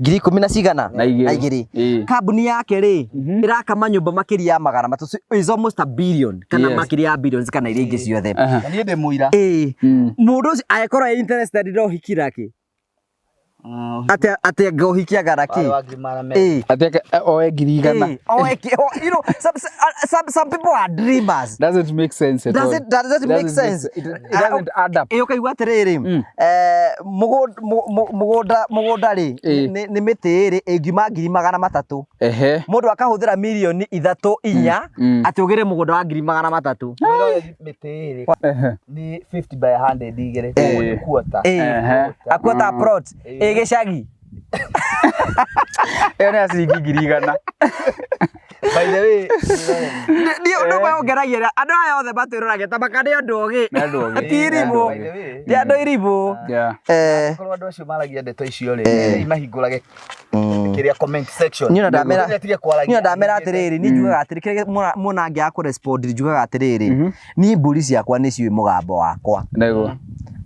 10,000 na cigana? Na igĩrĩ. Na igĩrĩ. Kambuni yake rĩ, ĩraka manyũmba makĩria ya 300, so is almost a billion kana makĩria ya billions kana iria ingĩ ciothe. Na niĩ ndĩ mũira. Mũndũ ũcio angĩkorwo e interested no ũhiki nake, atĩ anga ũhiki anga nakĩ? Warĩ wa 200,000. Atĩ oe 100,000. Oe you know, some people are dreamers. Doesn't make sense at Does all. it make Doesn't sense? It doesn't add up. Ĩ, ũkaigua atĩrĩrĩ, mũgũnda rĩ, nĩ mĩtĩ ĩrĩ ĩngiuma 300,000. Mũndũ akahũthĩra mirioni 3, 4 atĩ ũgĩre mũgũnda wa 300,000. Mwĩrore mĩtĩ ĩrĩ nĩ 50 by 100 igĩrĩ. Ũguo nĩ quarter. Akuota plot ĩ gĩcagi. Ĩyo nĩ ya ciringi 100,000. By the way, Niĩ ũndũ ũmwe ũngenagia, andũ aya othe matwĩroragĩra ta maka nĩ andũ ogĩ. Nĩ andũ ogĩ. Ti irimũ. By the way, Ti andũ irimũ. Korwo andũ acio maragia ndeto icio rĩ, imahingũrage kĩrĩa comment section. Niĩ ona ndamera Nĩguo kwaragia. Niĩ ona ndamera atĩrĩrĩ, niĩ njugaga atĩrĩ, kĩrĩa muona angĩaga kũrespond, njugaga atĩrĩrĩ, niĩ mbũri ciakwa nĩciũĩ mũgambo wakwa. Nĩguo.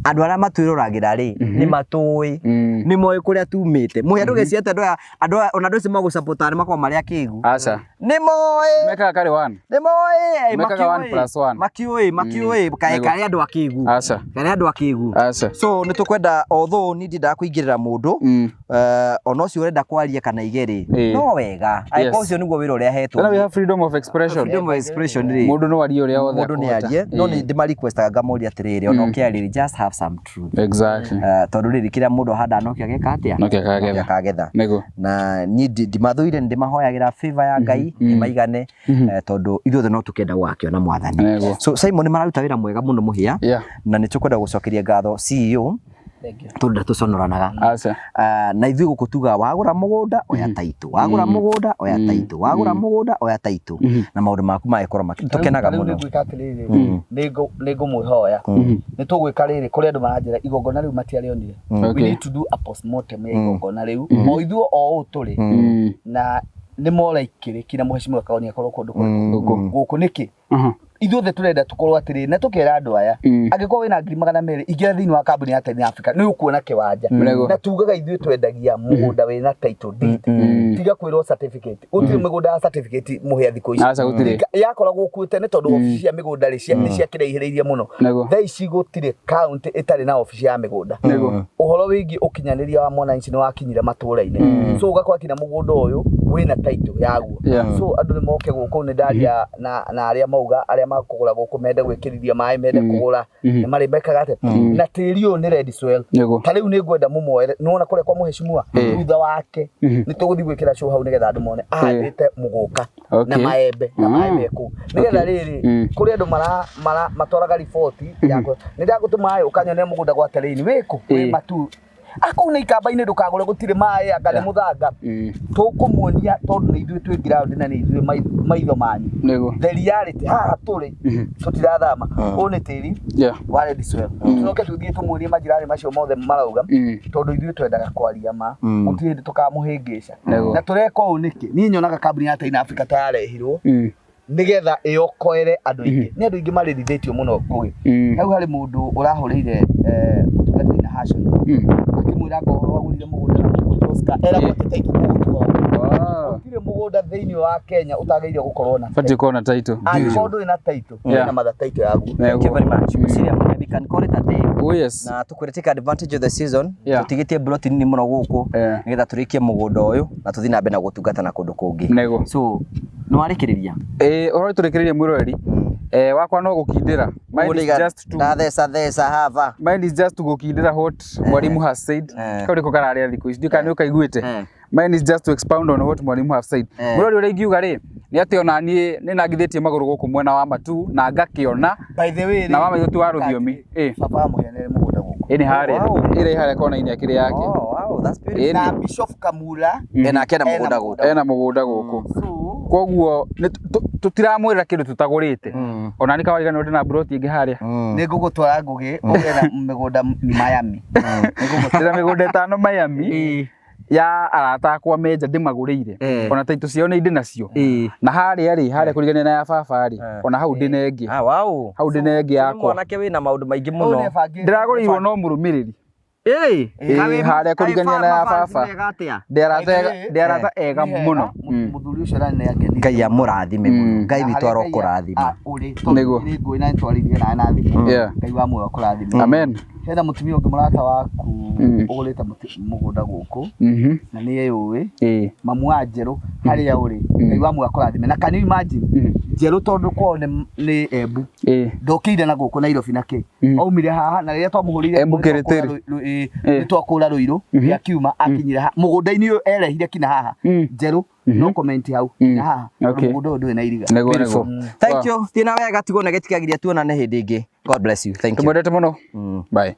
Andũ arĩa matwĩroragĩra rĩ, nĩ matũĩ, nĩ moĩ kũrĩa tumĩte. Mũhĩa ndũgeciria atĩ andũ aya ona andũ acio magũcapota nĩ makoragwo marĩ akĩgu. Aca. Nĩ moĩ. Mekaga karĩ one. Nĩ moĩ. Mekaga one plus one. Makiũĩ kaĩ karĩ andũ akĩgu. Aca. Karĩ andũ akĩgu. Aca. So nĩ tũkwenda, although niĩ ndiendaga kũingĩrĩra mũndũ, ona ũcio ũrenda kwaria kana igĩrĩ, no wega angĩkorwo ũcio nĩguo wĩra ũrĩa ahetwo. Then we have freedom of expression. Freedom of expression rĩ, Mũndũ no arie ũrĩa wothe mũndũ nĩ akũhota. arie, no nĩ ndĩma requestaga ngamoria atĩrĩrĩ, ona ũkĩaria just have some truth. Tondũ rĩrĩ, kĩrĩa mũndũ ahandaga nokĩo ageka atĩa? Nokĩo akagetha. Nokĩo akagetha. Nĩguo. Na niĩ ndimathũire, nĩ ndĩmahoyagĩra favor ya Ngai ĩmaigane, tondũ ithuothe no tũkenda gũgakĩona mwathani. Nĩguo. So Simon nĩ mararuta wĩra mwega mũno Mũhĩa, na nĩ tũkwenda gũcokeria ngatho CEO. Tondũ ndatũconoranaga. Aca. Ah, na ithuĩ gũkũ tugaga wagũra mũgũnda oya taitũ, wagũra mũgũnda oya taitũ, wagũra mũgũnda oya taitũ, na maũndũ maku magĩkorwo tũkenaga Rĩu mũno. nĩngwĩka atĩrĩrĩ, nĩngũmwĩhoya nĩ tũgwĩka rĩrĩ kũrĩ andũ maranjĩra igongona rĩu matiarĩonire. We need to do a postmortem ya igongona rĩu o ithuĩ o ũũ tũrĩ na nĩ mora ikĩrĩ na mũhecimiwa Kaoni akorwo kũndũ kũrĩkũ gũkũ nĩkĩ. Ithuothe tũrenda tũkorwo atĩrĩrĩ na tũkera andũ aya angĩkorwo wĩna 200,000 ingĩra thĩinĩ wa kambuni ya Ten Africa nĩ ũkuona kĩwanja. Na tugaga ithuĩ twendagia mũgũnda wĩna title deed, tiga kwĩrwo certificate. Gũtirĩ mĩgũnda ya certificate mũhĩa thikũ ici. Aca, gũtirĩ. Yakoragwo kuo tene tondũ obici cia mĩgũnda rĩ nĩ ciakĩraihĩrĩirie mũno. Thaa ici gũtirĩ county ĩtarĩ na obici ya mĩgũnda. Ũhoro wĩgiĩ ũkinyanĩria wa mwananchi nĩ wakinyire matũra-inĩ, so ũgakora kinya mũgũnda ũyũ wĩna title yaguo. So andũ nĩ moke gũkũ nĩ ndaria na arĩa mauga arĩa makũgũra gũkũ mende gwĩkĩrithia maĩ mende kũgũra nĩ marĩ mekaga atĩa na tĩri ũyũ nĩ red soil. Ta rĩu nĩ ngwenda mũmoere nĩwona kũrĩa kwa mũheshimiwa thutha wake nĩ tũgũthiĩ gwĩkĩra show hau nĩgetha andũ mone ahandĩte mũgũka na maembe na maembe kũu nĩgetha rĩrĩ kũrĩ andũ mara matwaraga riboti yakwa nĩ ndagũtũma ĩ ũkanyonera mũgũnda gwa terrain wĩkũ wĩ matu akũu nĩ ikamba-inĩ ndũkagũre gũtirĩ maĩ anga nĩ mũthanga. Tũkũmuonia tondũ nĩ ithuĩ twĩ ground na nĩ ithuĩ maitho manyu. The reality haha tũrĩ tũtirathama ũyũ nĩ tĩri wa red soil. Tũcoke tũthiĩ tũmuonie majirani macio mothe marauga tondũ ithuĩ twendaga kwaria ma gũtirĩ hĩndĩ tũkamũhĩngĩca. Na tũreka ũũ nĩkĩ? Niĩ nyonaga kambuni ya Ten Africa ta yarehirwo nĩgetha ĩokoere andũ aingĩ. Nĩ andũ aingĩ marĩrithĩtio mũno Ngũgĩ. Hau harĩ mũndũ ũrahũrĩire mũtungatĩri na Hashon akĩmwĩra anga ũhoro agũrire mũgũnda na gũkũ Joska eragwo atĩ title kũu gũtikoragwo. Gũtirĩ mũgũnda thĩinĩ wa Kenya ũtagĩrĩire gũkorwo na Batiĩ gũkorwo na title. Angĩkorwo ndũrĩ na title, wĩna mother title yaguo. Thank you very much. Ngwĩciria we can call it a day. Oh yes. Na tũkwĩre take advantage of the season. Tũtigĩtie plot nini mũno gũkũ nĩgetha tũrĩkie mũgũnda ũyũ na tũthiĩ na mbere na gũtungata na kũndũ kũngĩ. So nĩ warĩkĩrĩria? Ĩĩ ũhoro tũrĩkĩrĩrie mwĩroreri wakwa no gũkindĩra. Mine is just to ndatheca theca haba. Mine is just to gũkindĩra what mwalimu has said. Kau nĩko kararĩa thikũ ici ndiũĩ kana nĩ ũkaiguĩte. Mine is just to expound on what mwalimu have said. Mũrori ũrĩa ingiuga rĩ nĩ atĩ ona niĩ nĩ nangithĩtie magũrũ gũkũ mwena wa Matu na ngakĩona. By the way na wa maitho ti wa rũthiomi. Baba wa Mũhĩa nĩ mũgũnda gũkũ. Ĩ nĩ harĩa. Ĩrĩa ĩ harĩa kona-inĩ akĩrĩ yake. Oh, wow, that's beautiful. Na Bishop Kamura nake ena mũgũnda gũkũ. Ena mũgũnda gũkũ. Koguo tũtiramwĩra kĩndũ tũtagũrĩte. Ona nĩ kawariganĩrwo ndĩna mburoti ĩngĩ harĩa. Nĩ ngũgũtwara Ngũgĩ ũgĩe na mĩgũnda Miami. Ndĩna mĩgũnda ĩtano Miami. Ya arata akwa menja ndĩmagũrĩire ona taitũ ciao nĩ ndĩ nacio na harĩa rĩ harĩa kũrigania na ya baba rĩ ona hau ndĩ na ĩngĩ. Hau ndĩ na ĩngĩ yakwa. Mwanake wĩna maũndũ maingĩ mũno. Ndĩragũrĩirwo no mũrũmĩrĩri. Harĩa kũrigania na ya baba. Ndĩ arata ega mũno. Mũthuri ũcio nani nĩ Ngai amũrathime mũno. Ngai witũ arokũrathima. Nĩguo. Nĩ ngũĩ na nĩtwarĩirie nawe na thimũ. Ngai wa muoyo akũrathime. Amen. Hena mũtumia ũngĩ mũrata waku ũgũrĩte mũgũnda gũkũ na nĩ eyũĩ mamu wa Njerũ harĩa ũrĩ. Ngai wa muoyo akũrathime. Na can you imagine Njerũ tondũ kwao nĩ Embu ndokĩire na gũkũ Nairobi na kĩ aumire haha na rĩrĩa twamũhũrĩire Embu Kĩrĩtĩri nĩ twakũra Rũirũ rĩa kiuma akinyire haha mũgũnda-inĩ ũyũ erehire kinya haha Njerũ no comment hau kinya haha mũgũnda ũyũ ndũrĩ na iriga. Beautiful. Thank you. Thiĩ na wega tigwo na gĩtikagiria tuonane hĩndĩ ĩngĩ. God bless you. Thank you. Tũmwendete mũno. Bye.